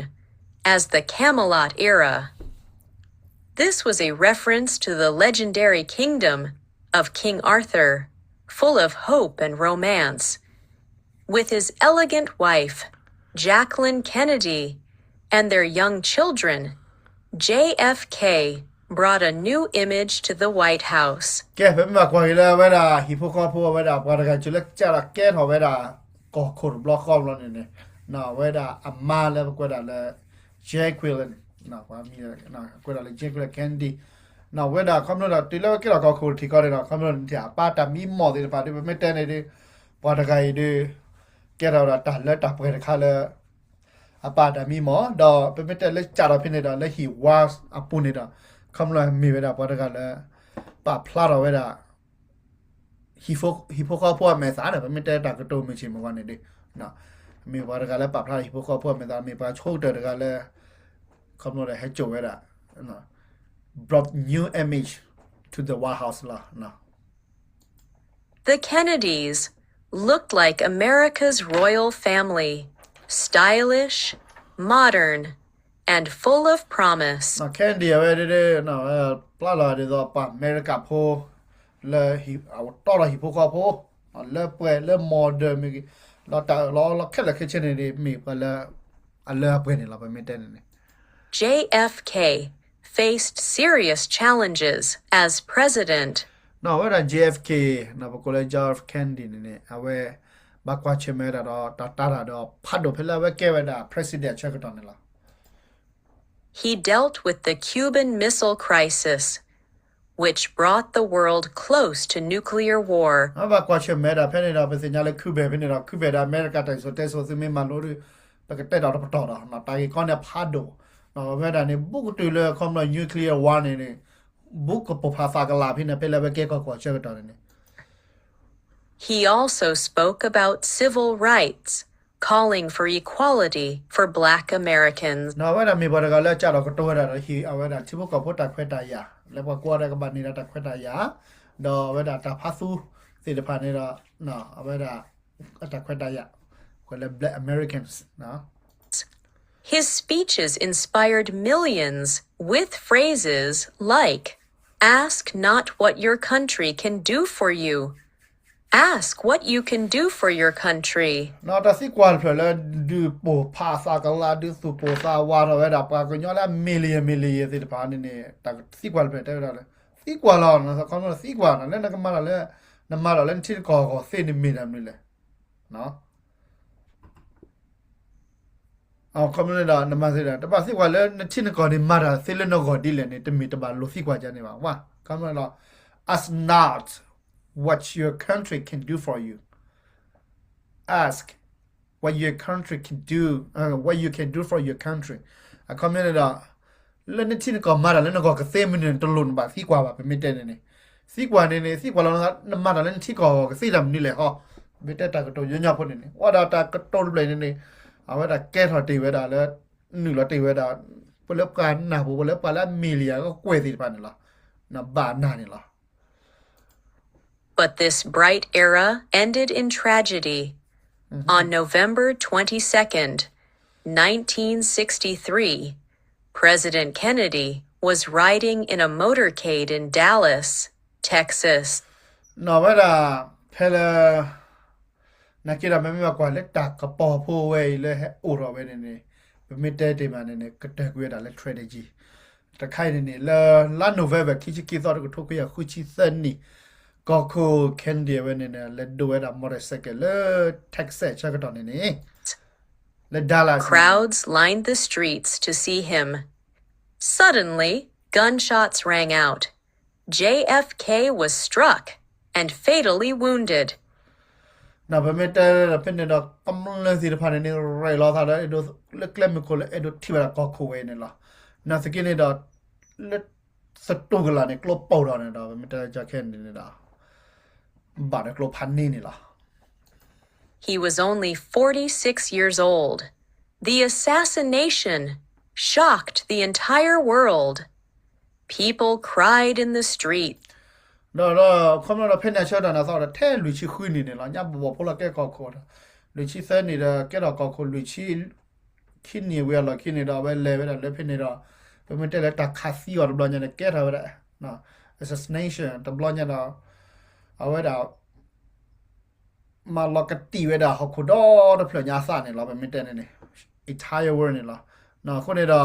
as the Camelot era. This was a reference to the legendary kingdom of King Arthur, full of hope and romance. With his elegant wife, Jacqueline Kennedy, and their young children, J F K brought a new image to the White House. ကဲ ပမ့ၢ်ဘၣ်ကွၢ်က့ၤလၢအဝဲဒၣ် ဟံၣ်ဖိဃီဖိအဝဲဒၣ် ပှၤတဂၤစၢၤလၢကစၢ်ဒီးကဲထီၣ်ဝဲဒၣ် ကီၢ်ခိၣ်တဘျီဃီဘျီန့ၣ်န့ၣ် နီၢ်ဝဲဒၣ်အမါလၢပကွဲးဒၣ်လၢ Jacqueline, ကွဲးဒၣ်လၢ Jacqueline Kennedy, နီၢ်ဝဲဒၣ်ခီဖျိဒီး တုၤလၢဝဲကဲထီၣ်ကီၢ်ခိၣ်ထံးကီၢ်န့ၣ်ဒီး ခီဖျိန့ၣ် အပၢ်တၢ်မံမီၢ်သ့ၣ်တဖၣ်ဒုး ပမ့ၢ်တဲန့ၣ်ဒုး ပှၤတဂၤအံၤဒုး ကဲထီၣ်ဝဲဒၣ်တၢ်လၢတၢ်ပှဲၤတခါလၢ အပၢ်တၢ်မံမီၢ် ဒီးပမ့ၢ်တဲလၢကစၢ်ဒီးဖဲန့ၣ်ဒီး လၢဟံၣ်ဝါအပူၤန့ၣ်ဒီး ခီဖျိမ့ၢ်ဝဲဒၣ်ပှၤတဂၤလၢ ပာ်ဖျါထီၣ်ဝဲဒၣ် ဟံၣ်ဖိဃီဖိအမဲာ်သၣ်န့ၣ် ပမ့ၢ်တဲတၢ်ကတိၤမုၢ်ဆ့ၣ်မုၢ်ဂီၤန့ၣ်ဒုး မ့ၢ်ပှၤတဂၤလၢပာ်ဖျါထီၣ်ဟံၣ်ဖိဃီဖိအမဲာ်သၣ် မ့ၢ်ပှၤဆိကတၢၢ်တဂၤလၢ ခီဖျိဒီးဟဲစိာ်ဝဲဒၣ် brought new image to the White House လီၤ. The Kennedys looked like America's royal family, stylish, modern, and full of promise. Kennedy အဝဲဒၣ် ပျၢ်လီၤဒ်သိးပှၤအမဲရကၤဖိ လၢအတီဒီးဟံၣ်ဖိဃီဖိ လၢပှဲၤလၢ modern မ့ၢ်ဂ့ၤ လီၤတၢ်အၢၣ်လီၤအီလီၤခဲလၢာ်ခဲဆ့န့ၣ် မ့ၢ်ပှၤလၢ အလၢအပှဲၤန့ၣ်လီၤ ပမ့ၢ်တဲန့ၣ်န့ၣ် J F K faced serious challenges as president. နီၢ်ဝဲဒၣ် J F K နီၢ်ပကိးလၢ John F Kennedy န့ၣ်န့ၣ် အဝဲ ဘၣ်ကွၢ်ဆၢၣ်မဲာ်ဝဲဒၣ်ဒီး တၢ်တာ်တၢ်ဒီးဖးဒိၣ်ဖဲလၢအဝဲကဲဝဲဒၣ် president အဆၢကတီၢ်န့ၣ်လီၤ. He dealt with the Cuban Missile Crisis, which brought the world close to nuclear war. အဘၣ်ကွၢ်ဆၢၣ်မဲာ်ဒၣ်ဖဲန့ၣ်ဒီး ပသ့ၣ်ညါလၢ Cuba ဖဲန့ၣ်ဒီး Cuba ဒီးအမဲရကၤတၢ်စံၣ်စိၤတဲစိၤသုမ့ၢ်မၤလိဒီး ပကတဲတၢ်တပတီၢ်ဒီး တၢ်ဂ့ၢ်ကီန့ၣ်ဖးဒိၣ် အဝဲဒၣ်န့ၣ် ဘူးကတုၤလၢခီဖျိ nuclear war န့ၣ်န့ၣ် ဘူးကပိာ်ဖးသးကလၤဖဲန့ၣ် ဖဲလၢအဝဲကဲကီၢ်ခိၣ်အဆၢကတီၢ်န့ၣ်န့ၣ် He also spoke about civil rights, calling for equality for Black Americans. နီၢ်ဝဲဒၣ်မ့ၢ်ပှၤတဂၤလၢကၢ်ဒီးကတိၤဝဲဒၣ်ဒီး ဟံၣ်အဝဲဒၣ်ထံဖိကီၢ်ဖိတၢ်ခွဲးတၢ်ယာ် လၢပှၤကိးဂၤဒဲးကဘၣ်န့ၢ်ဒီးတၢ်ခွဲးတၢ်ယာ် ဒီးအဝဲဒၣ်တၢ်ဖးသူသ့ၣ်တဖၣ်န့ၣ်ဒီး အဝဲဒၣ်အတၢ်ခွဲးတၢ်ယာ် ကွဲးလၢ Black Americans. His speeches inspired millions with phrases like, "Ask not what your country can do for you. Ask what you can do for your country." နီၢ်တၢ်သံကွၢ်တဖျၢၣ်လၢ ဒုးပိာ်ဖးသးကလၤ ဒုးသူၣ်ပိာ်သးဝးထီၣ်ဝဲဒၣ် ပှၤကညီလၢ million million သ့ၣ်တဖၣ်န့ၣ်န့ၣ် တၢ်သံကွၢ်တဖျၢၣ်တဲဝဲဒၣ်လၢ သံကွၢ်လီၤ သံကွၢ်နီၢ် လၢနကမၤတၢ်လၢ နမၤတၢ်လၢနထံကီၢ်အဂီၢ်သ့န့ၣ်မ့ၢ်တၢ်မနုၤလဲၣ်. အခီပညီန့ၣ်ဒီး နမၤသ့ဒီး တဘၣ်သံကွၢ်လၢနထံနကီၢ်န့ၣ် မၤတၢ်သ့လၢနဂီၢ်ဒ်လဲၣ်န့ၣ် တမ့ၢ်တဘၣ်လိၣ်သံကွၢ်ကန့ၣ်ဘၣ်. ဝါ အခီပညီဒီး ask not what your country can do for you. Ask what your country can do, uh, what you can do for your country. အခီပညီန့ၣ်ဒီး လၢနထံနကီၢ်မၤတၢ်လၢနဂီၢ် ကသ့မနုၤန့ၣ် တလိၣ်နဘၣ်သံကွၢ်ဘၣ် ပမ့ၢ်တဲန့ၣ်န့ၣ်. သံကွၢ်န့ၣ်န့ၣ် သံကွၢ်လီၤနမၤတၢ်လၢနထံကီၢ်ဂီၢ် ကသ့တၢ်မနုၤလဲၣ်ဟီ. မ့ၢ်တဲတၢ်ကတိၤညီညီဖိန့ၣ်န့ၣ် အဝဲဒၣ်တၢ်ကတိၤတဖျၢၣ်န့ၣ်န့ၣ် အဝဲဒၣ်ကဲထီၣ်တ့ၢ်ဝဲဒၣ်လၢ နုာ်လီၤတ့ၢ်ဝဲဒၣ် ပလၢပှၤနၢ်ပူၤ ပလၢပှၤလၢအမ့ၢ်လံယၤကကွဲၢ်သ့ၣ်တဖၣ်န့ၣ်လီၤ. နဘၣ်နၢ်န့ၣ်လီၤ. But this bright era ended in tragedy. On November twenty-second, nineteen sixty-three, President Kennedy was riding in a motorcade in Dallas, Texas. နီၢ်ဝဲဒၣ် ဖဲလၢ နာ်က့ဒီး မ့မ့ၢ်ဘၣ်ကွၢ်လၢတၢ်ကပီၤဖိဝဲအံၤ လၢဟဲအိၣ်ထီၣ်ဝဲန့ၣ်န့ၣ် ပမ့ၢ်တဲတ့ၢ်မးန့ၣ်န့ၣ် ကတၢၢ်ကွံာ်ဝဲဒၣ်လၢ tragedy တခါအံၤန့ၣ်န့ၣ် လၢလါ November ခံဆံခံသီ တကထိခွံကယၤဃုဆံသၢနံၣ် ကီၢ်ခိၣ် Kennedy ဝဲန့ၣ်န့ၣ် လဲၤဒိးဝဲဒၣ် motorcycle လၢ Texas ဆၢကတီၢ်န့ၣ်န့ၣ် လၢ Dallas န့ၣ် Crowds lined the streets to see him. Suddenly, gunshots rang out. J F K was struck and fatally wounded. နီၢ် ပမ့ၢ်တဲဖဲန့ၣ်ဒီး ကမျၢၢ်သ့ၣ်တဖၣ်န့ၣ်န့ၣ် ရဲၣ်လီၤသးဒီးအဲၣ်ဒိး လၢကျဲမုၢ်ခိၣ်လၢအဲၣ်ဒိးထံၣ်ဘၣ်ဒီးကီၢ်ခိၣ်ဝဲအံၤန့ၣ်လီၤ. နာ်သက့န့ၣ်ဒီး လၢသတူၢ်ကလာ်န့ၣ် ကျိပိၢ်ထီၣ်န့ၣ်ဒီး ပမ့ၢ်တဲ John Kennedy န့ၣ်ဒီး ဘၣ်ဒီးကျိဖးန့ၢ်န့ၣ်လီၤ. He was only forty-six years old. The assassination shocked the entire world. People cried in the street. ဒီး ဒီး ခီဖျိဒီးဖဲန့ၣ်အဆၢကတီၢ်န့ၣ် အသီဒီးထဲလွံၢ်ဆံဃုနံၣ်န့ၣ်လီၤ. ညါဘီၣ်ဘီၣ်ဖိလီၤကဲကီၢ်ခိၣ်ဒီး လွံၢ်ဆံသၢနံၣ်ဒီး ကဲထီၣ်ကီၢ်ခိၣ်လွံၢ်ဆံ ခံနံၣ်ဝံၤအလီၢ်ခံန့ၣ်ဒီး အဝဲလဲၤဝဲဒၣ်လၢဖဲန့ၣ်ဒီး ပမ့ၢ်တဲလၢတၢ်ခးသံအီၤတဘျီညါန့ၣ် ကဲထီၣ်ဝဲဒၣ် assassination တဘျီညါဒီး အဝဲဒၣ် မၤလီၤကတံၢ်ဝဲဒၣ်ဟီၣ်ခိၣ်ဒီတဖျၢၣ်ညါအသးန့ၣ်လီၤ. ပမ့ၢ်တဲန့ၣ်န့ၣ် entire world န့ၣ်လီၤ. အဃိန့ၣ်ဒီး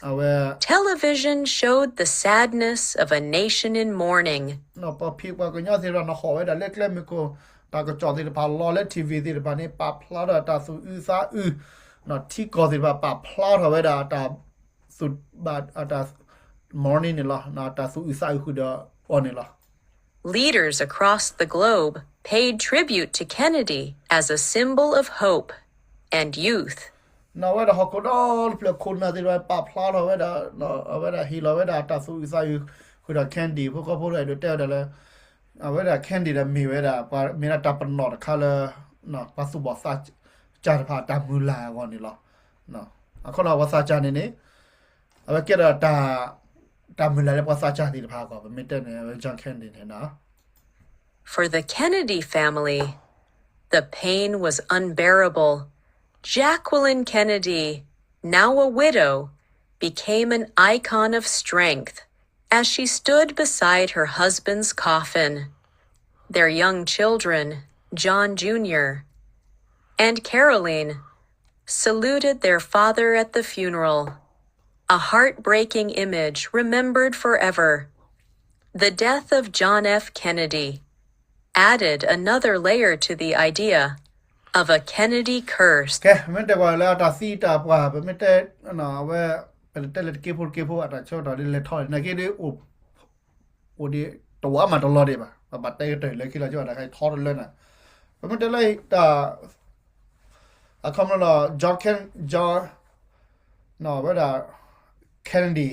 အဝဲ Television showed the sadness of a nation in mourning. ပှၤဖံးပှၤကညီသ့ၣ်တဖၣ်န့ၣ် ဟီၣ်ဝဲဒၣ်လၢကျဲမုၢ်ခိၣ် တၢ်ကစီၣ်သ့ၣ်တဖၣ်လီၤလၢ ထံၣ်ဝံၤ သ့ၣ်တဖၣ်န့ၣ် ပာ်ဖျါထီၣ်တၢ်သူၣ်အုးသးအုး, ထံကီၢ်သ့ၣ်တဖၣ် ပာ်ဖျါထီၣ်ဝဲဒၣ်တၢ်သူၣ်ဘၣ် တၢ် mourning န့ၣ်လီၤ. တၢ်သူၣ်အုးသးအုးဃုာ်ဒီးအီၤန့ၣ်လီၤ. Leaders across the globe paid tribute to Kennedy as a symbol of hope and youth. နီၢ်ဝဲဒၣ်ဟီၣ်ခိၣ်ဒီတဖျၢၣ်ခိၣ်နၢ်သ့ၣ်တဖၣ် ပာ်ဖျါထီၣ်ဝဲဒၣ် အဝဲဒၣ်ဟ့ၣ်လီၤဝဲဒၣ်တၢ်သူၣ်အုးသးအုးဃုာ်ဒီး Kennedy ဖိဃီဖိဒီး အဲၣ်ဒိးတဲဝဲဒၣ်လၢ အဝဲဒၣ် Kennedy ဒီးမ့ၢ်ဝဲဒၣ် ပှၤမ့ၢ်ဒၣ်တၢ်ပနီၣ်တခါလၢ ပှၤသူၣ်ဘီၣ်သးစၢ်တဖၣ်တၢ်မုၢ်လၢ်အဂီၢ်န့ၣ်လီၤ. အခီဒီးပှၤသးစၢ်န့ၣ်န့ၣ် အဝဲကဲဒီး တၢ်မုၢ်လၢ်လၢပှၤသးစၢ်သ့ၣ်တဖၣ်အဂီၢ် ပမ့ၢ်တဲန့ၣ် အဝဲ John Kennedy န့ၣ် For the Kennedy family, the pain was unbearable. Jacqueline Kennedy, now a widow, became an icon of strength as she stood beside her husband's coffin. Their young children, John Junior and Caroline, saluted their father at the funeral, a heartbreaking image remembered forever. The death of John F. Kennedy added another layer to the idea of a Kennedy curse. ကဲ မ့ၢ်တဲပှၤလၢအတၢ်သံတၢ်ပှၢ် ပမ့ၢ်တဲ အဝဲ ပတဲလၢတက့ဖိတက့ဖိ အတၢ်ဆၢကတီၢ်ဒ်လဲၤထီၣ် နာ်က့ဒ် အိၣ်ဒ်တဝါမးတလီၤဒံးဘၣ် ပဘၣ်တဲကတၢၢ်လၢခံလီၤ ကၠီတၢ်ခါထီတလၢနၤ ပမ့ၢ်တဲလၢတၢ် အခီပညီဒီး John Ken John ဝဲဒၣ် Kennedy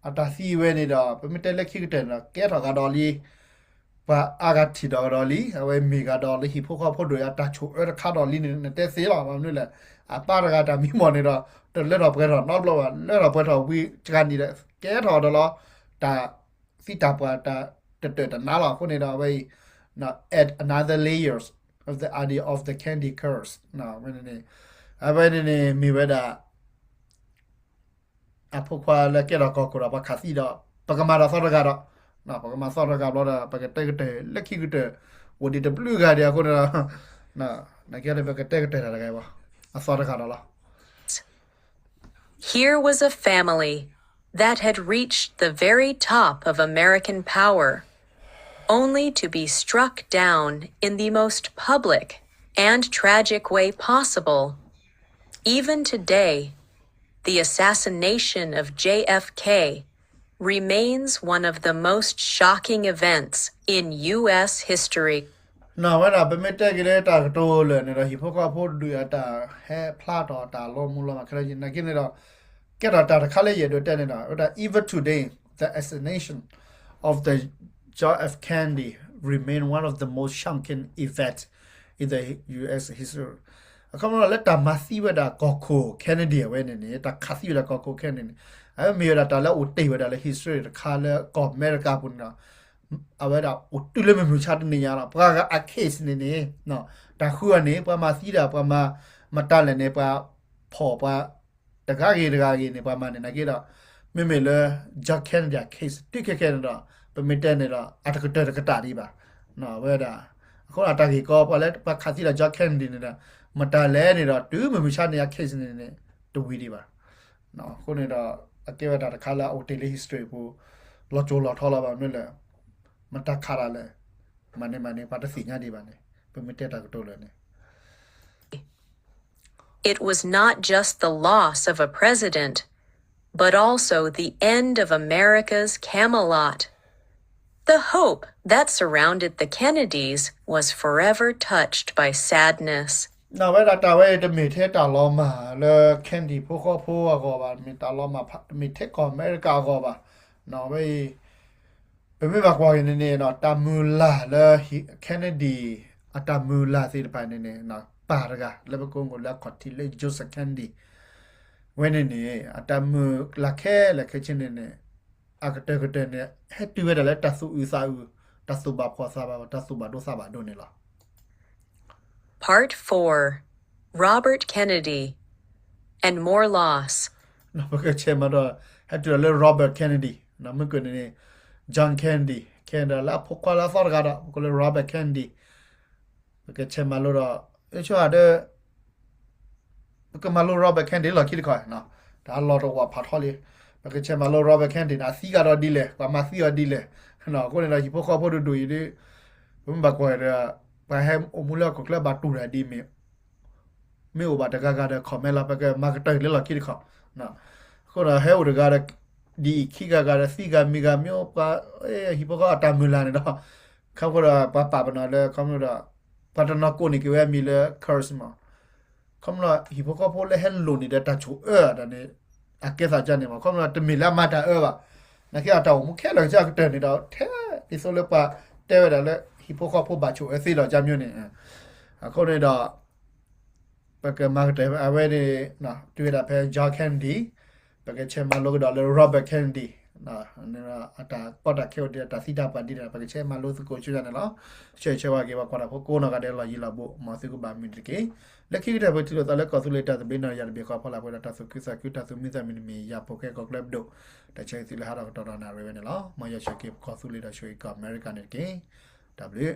အတၢ်သံဝဲန့ၣ်ဒီး ပမ့ၢ်တဲလၢခံကတၢၢ်န့ၣ်ဒီး ကဲထီၣ်ဂၤဒီးလံ ပှၤအါဂၤထံၣ်ဒီးကဒီးလံ အဝဲမ့ၢ်ဂၤဒီးလၢဟံၣ်ဖိဃီဖိဒိၣ်အတၢ်ဆိၣ်အၢတခါဒီးလံန့ၣ် နတဲသ့လီၤ ဘၣ်မနုၤလဲၣ် အပၢ်တဂၤတၢ်မံမီၢ်န့ၣ်ဒီး တလၢထီၣ်ပှဲၤထီၣ်နီတဘျီဘၣ် လၢထီၣ်ပှဲၤထီၣ်ဝံၤတဂၤန့ၣ်ဒီး ကဲထီၣ်ဒီးလီၤ တၢ်သံတၢ်ပှၢ်တၢ်တတၢၢ်တနါလီၤ အဃိန့ၣ်ဒီးအဝဲအံၤ add another layers of the idea of the Kennedy curse အဝဲန့ၣ်န့ၣ် အဖိခွါလၢကဲထီၣ်ကီၢ်ခိၣ်ဒီးပှၤခးသံဒီး ပကမၤဒီးသီတဂၤဒီး ပကမၤသီတဂၤဘျီဒီး ပကတဲကတၢၢ်လၢခံကတၢၢ် အိၣ်ဒံးတဘျုးဂၤဒံးအဃိန့ၣ်ဒီး နကဲလၢပကတဲကတၢၢ်တၢ်တဂၤအံၤဘၣ် အသီတဂၤဒီးလီၤ Here was a family that had reached the very top of American power, only to be struck down in the most public and tragic way possible. Even today, the assassination of J F K remains one of the most shocking events in U S history. နီၢ်ဝဲဒၣ် ပမ့ၢ်တဲက့ၤလၢတၢ်ကတိၤလၢာ်န့ၣ်ဒီး ဟံၣ်ဖိဃီဖိဒုးအတၢ်ဟဲဖျါထီၣ်တၢ်လီၤမူလီၤမၢ်ခဲလၢာ်နာ်က့န့ၣ်ဒီး ကဲထီၣ်တၢ်တခါလၢယအဲၣ်ဒိးတဲန့ၣ်ဒီး ဝဲဒၣ် even today, the assassination of the John F Kennedy remain one of the most shocking events in the U S history. အခီပညီလၢတၢ်မၤသံဝဲဒၣ်ကီၢ်ခိၣ် Kennedy အဝဲန့ၣ်န့ၣ် တၢ်ခးသံဝဲဒၣ်ကီၢ်ခိၣ် Kennedy န့ၣ် အဝဲမ့ၢ်ဝဲဒၣ်တၢ်လၢအအိၣ်တ့ၢ်ဝဲဒၣ်လၢ history တခါလၢကီၢ်အမဲရကၤပူၤန့ၣ်ဒီး အဝဲဒၣ်အိၣ်တုၤလၢမုၢ်မဆါတနံၤညါလီၤ. ပှၤဂၤအ case န့ၣ်န့ၣ် တၢ်ဃုအီၤန့ၣ် ပှၤမၤသံဒၣ် ပှၤမၤ မတၤလဲၣ်န့ၣ် ပှၤဖီၣ်ပှၤ တဂၤဂ့ၤတဂၤဂ့ၤန့ၣ် ပှၤမၤန့ၣ်နာ်က့ဒီး မ့မ့ၢ်လၢ John Kennedy case တုၤခဲခဲန့ၣ်ဒီး ပမ့ၢ်တဲန့ၣ်ဒီး အတကတၢၢ်တကတၢၢ်ဒံးဘၣ်. ဝဲဒၣ် အဃိဒီးတၢ်ဂ့ၢ်ကီ ပှၤလၢပှၤခးသံဒီး John Kennedy န့ၣ်ဒီး မတၤလဲၣ်န့ၣ်ဒီး တုၤမုၢ်မဆါန့ၣ် အ case န့ၣ်န့ၣ် တဝံၤဒံးဘၣ်. အဃိန့ၣ်ဒီး အကဲဝဲတၢ်တခါလၢအအိၣ်တ့ၢ်လၢ history ပူၤ လီၤစိၤလီၤထီလီၤဘၣ်မနုၤလဲၣ် မတၤခးတၢ်လဲၣ် မၤန့ၢ်မၤန့ၢ် ပှၤတသ့ၣ်ညါဒံးဘၣ်န့ၣ် ပမ့ၢ်တဲတၢ်ကတိၤလၢာ်န့ၣ် It was not just the loss of a president, but also the end of America's Camelot. The hope that surrounded the Kennedys was forever touched by sadness. နီၢ်ဝဲဒၣ်တၢ်ဝဲအံၤတမ့ၢ်ထဲတၢ်လီၤမၢ်လၢ Kennedy ဖိဃီဖိအဂီၢ်ဘၣ်, မ့ၢ်တၢ်လီၤမၢ် တမ့ၢ်ထဲကီၢ်အမဲရကၤအဂီၢ်ဘၣ်. နီၢ်ဝဲအံၤ ပမ့ၢ်ဘၣ်ကွၢ်က့ၤန့ၣ်န့ၣ် တၢ်မုၢ်လၢ်လၢ Kennedy အတၢ်မုၢ်လၢ်သ့ၣ်တဖၣ်န့ၣ်န့ၣ် ပၢ်တဂၤလၢပကိးလၢအခီၣ်ထံးလၢ Joseph Kennedy ဝဲန့ၣ်န့ၣ် အတၢ်မုၢ်လၢ်ခဲလၢာ်ခဲဆ့န့ၣ်န့ၣ် အကတၢၢ်ကတၢၢ်န့ၣ် ဟဲတုၤဝဲဒၣ်လၢတၢ်သူၣ်အုးသးအုး, တၢ်သူၣ်ဘၣ်ဖှီၣ်သးဘၣ်ဖှီၣ်, တၢ်သူၣ်ဘၣ်ဒိသးဘၣ်ဒိန့ၣ်လီၤ. Part four, Robert Kennedy and more loss. ပကဆဲးမၤဒီး ဟဲတုၤဒီးလၢ Robert Kennedy, မ့ၢ်ကွၢ်န့ၣ်န့ၣ် John Kennedy, Kennedy လၢအဖိခွါလၢအသီတဂၤဒီး ပကလၢ Robert Kennedy, ပကဆဲးမၤလိဒီး ဆိဒီး ပကမၤလိ Robert Kennedy လီၢ်ခံတခီ, တၢ်လီၢ်တအိၣ်ဖးထီလံ. ပကဆဲးမၤလိ Robert Kennedy န့ၣ် အသံဂၤဒီးဒ်လဲၣ်, ပှၤမၤသံအီၤဒ်လဲၣ်. အဃိန့ၣ်ဒီး ဟံၣ်ဖိဃီဖိဒိၣ်ဒိၣ်အံၤဒီး ပမ့ၢ်ဘၣ်ကွၢ်ဒီး ပှၤဟဲအိၣ်မူလၢဟီၣ်ခိၣ်ချၢဘၣ်တူၢ်တၢ်ဒ်မ့ၢ် မ့ၢ်အိၣ်ဘၣ်တဂၤဂၤဒီး comment လီၤ, ပကမၤကတၢၢ်လၢလီၢ်ခံတခီ. အဃိဒီးဟဲအိၣ်တဂၤဒီး ဒ်အံၤခံဂၤဂၤဒီး သံဂၤမံၤဂၤမ့ၢ်အိၣ်ပှၤ ဟံၣ်ဖိဃီအတၢ်မုၢ်လၢ်န့ၣ်ဒီး ခီဖျိဒီးပှၤပာ်ပနီၣ်လၢ ခီဖျိဒီး ပှၤတနီၤကိးန့ၢ်က့ၤဝဲအမံၤလၢ curse မး ခီဖျိဟံၣ်ဖိဃီဖိလၢဟဲလိာ်န့ၢ်ဒီးတၢ်ဆိၣ်အၢတၢ်န့ၣ် အကဲသးကန့ၣ်မး, ခီဖျိတမ့ၢ်လၢအမၤတၢ်အၢဘၣ်. နာ်က့အတၢ်အိၣ်မူခဲလၢာ်ကစၢ်ကတၢၢ်န့ၣ်ဒီး ထဲဒ်သိးလၢပှၤတဲဝဲဒၣ်လၢ ဟံၣ်ဖိဃီဖိဘၣ်ဆိၣ်အၢသ့လီၤကန့ၣ်, အဃိန့ၣ်ဒီး ပကမၤကတၢၢ်အဝဲန့ၣ် တုၤဝဲဒၣ်ဖဲ John Kennedy, ပကဆဲးမၤလိကဒီးလၢ Robert Kennedy အတၢ်ကီတၢ်ခဲအိၣ်ဒ်လဲၣ်, တၢ်သံတၢ်ပှၢ်ဒ်လဲၣ်, ပကဆဲးမၤလိသကိးဆူညါန့ၣ်လီၤ. ဆၢဂ့ၤဆၢဝါက့ၤပှၤကွၢ်တၢ်ဖိကိးနီၢ်ဂၤဒဲး လီၢ်ယံၤလီၢ်ဘူး, မ်သုကဘၣ်မုာ်တက့ၢ်. လၢခံကတၢၢ် ပထံၣ်လိာ်သးလၢကီၢ်သူလ့ၤတၢ်သဘျ့နီၢ်ယၤတဘ့ၣ်ဃီဖီလာ်ပှဲၤဒီး တၢ်သူၣ်ခုသးခု တၢ်သူၣ်မံသးမုာ်န့ၣ်မ့ၢ် ယၤဖိၣ်ဃဲကီၢ်ချၢပဒိၣ်, တၢ်ဆၢဂ့ၤသုလၢဟးထီၣ်ကတီၢ်ဒီးနၣ်ရံၣ်ဝဲန့ၣ်လီၤ. မ်ယွၤဆိၣ်ဂ့ၤက့ၤပကီၢ်သူလ့ၤဒီးဆိၣ်ဂ့ၤကီၢ်အမဲရကၤန့ၣ်တက့ၢ်. တၢ်ဘျုး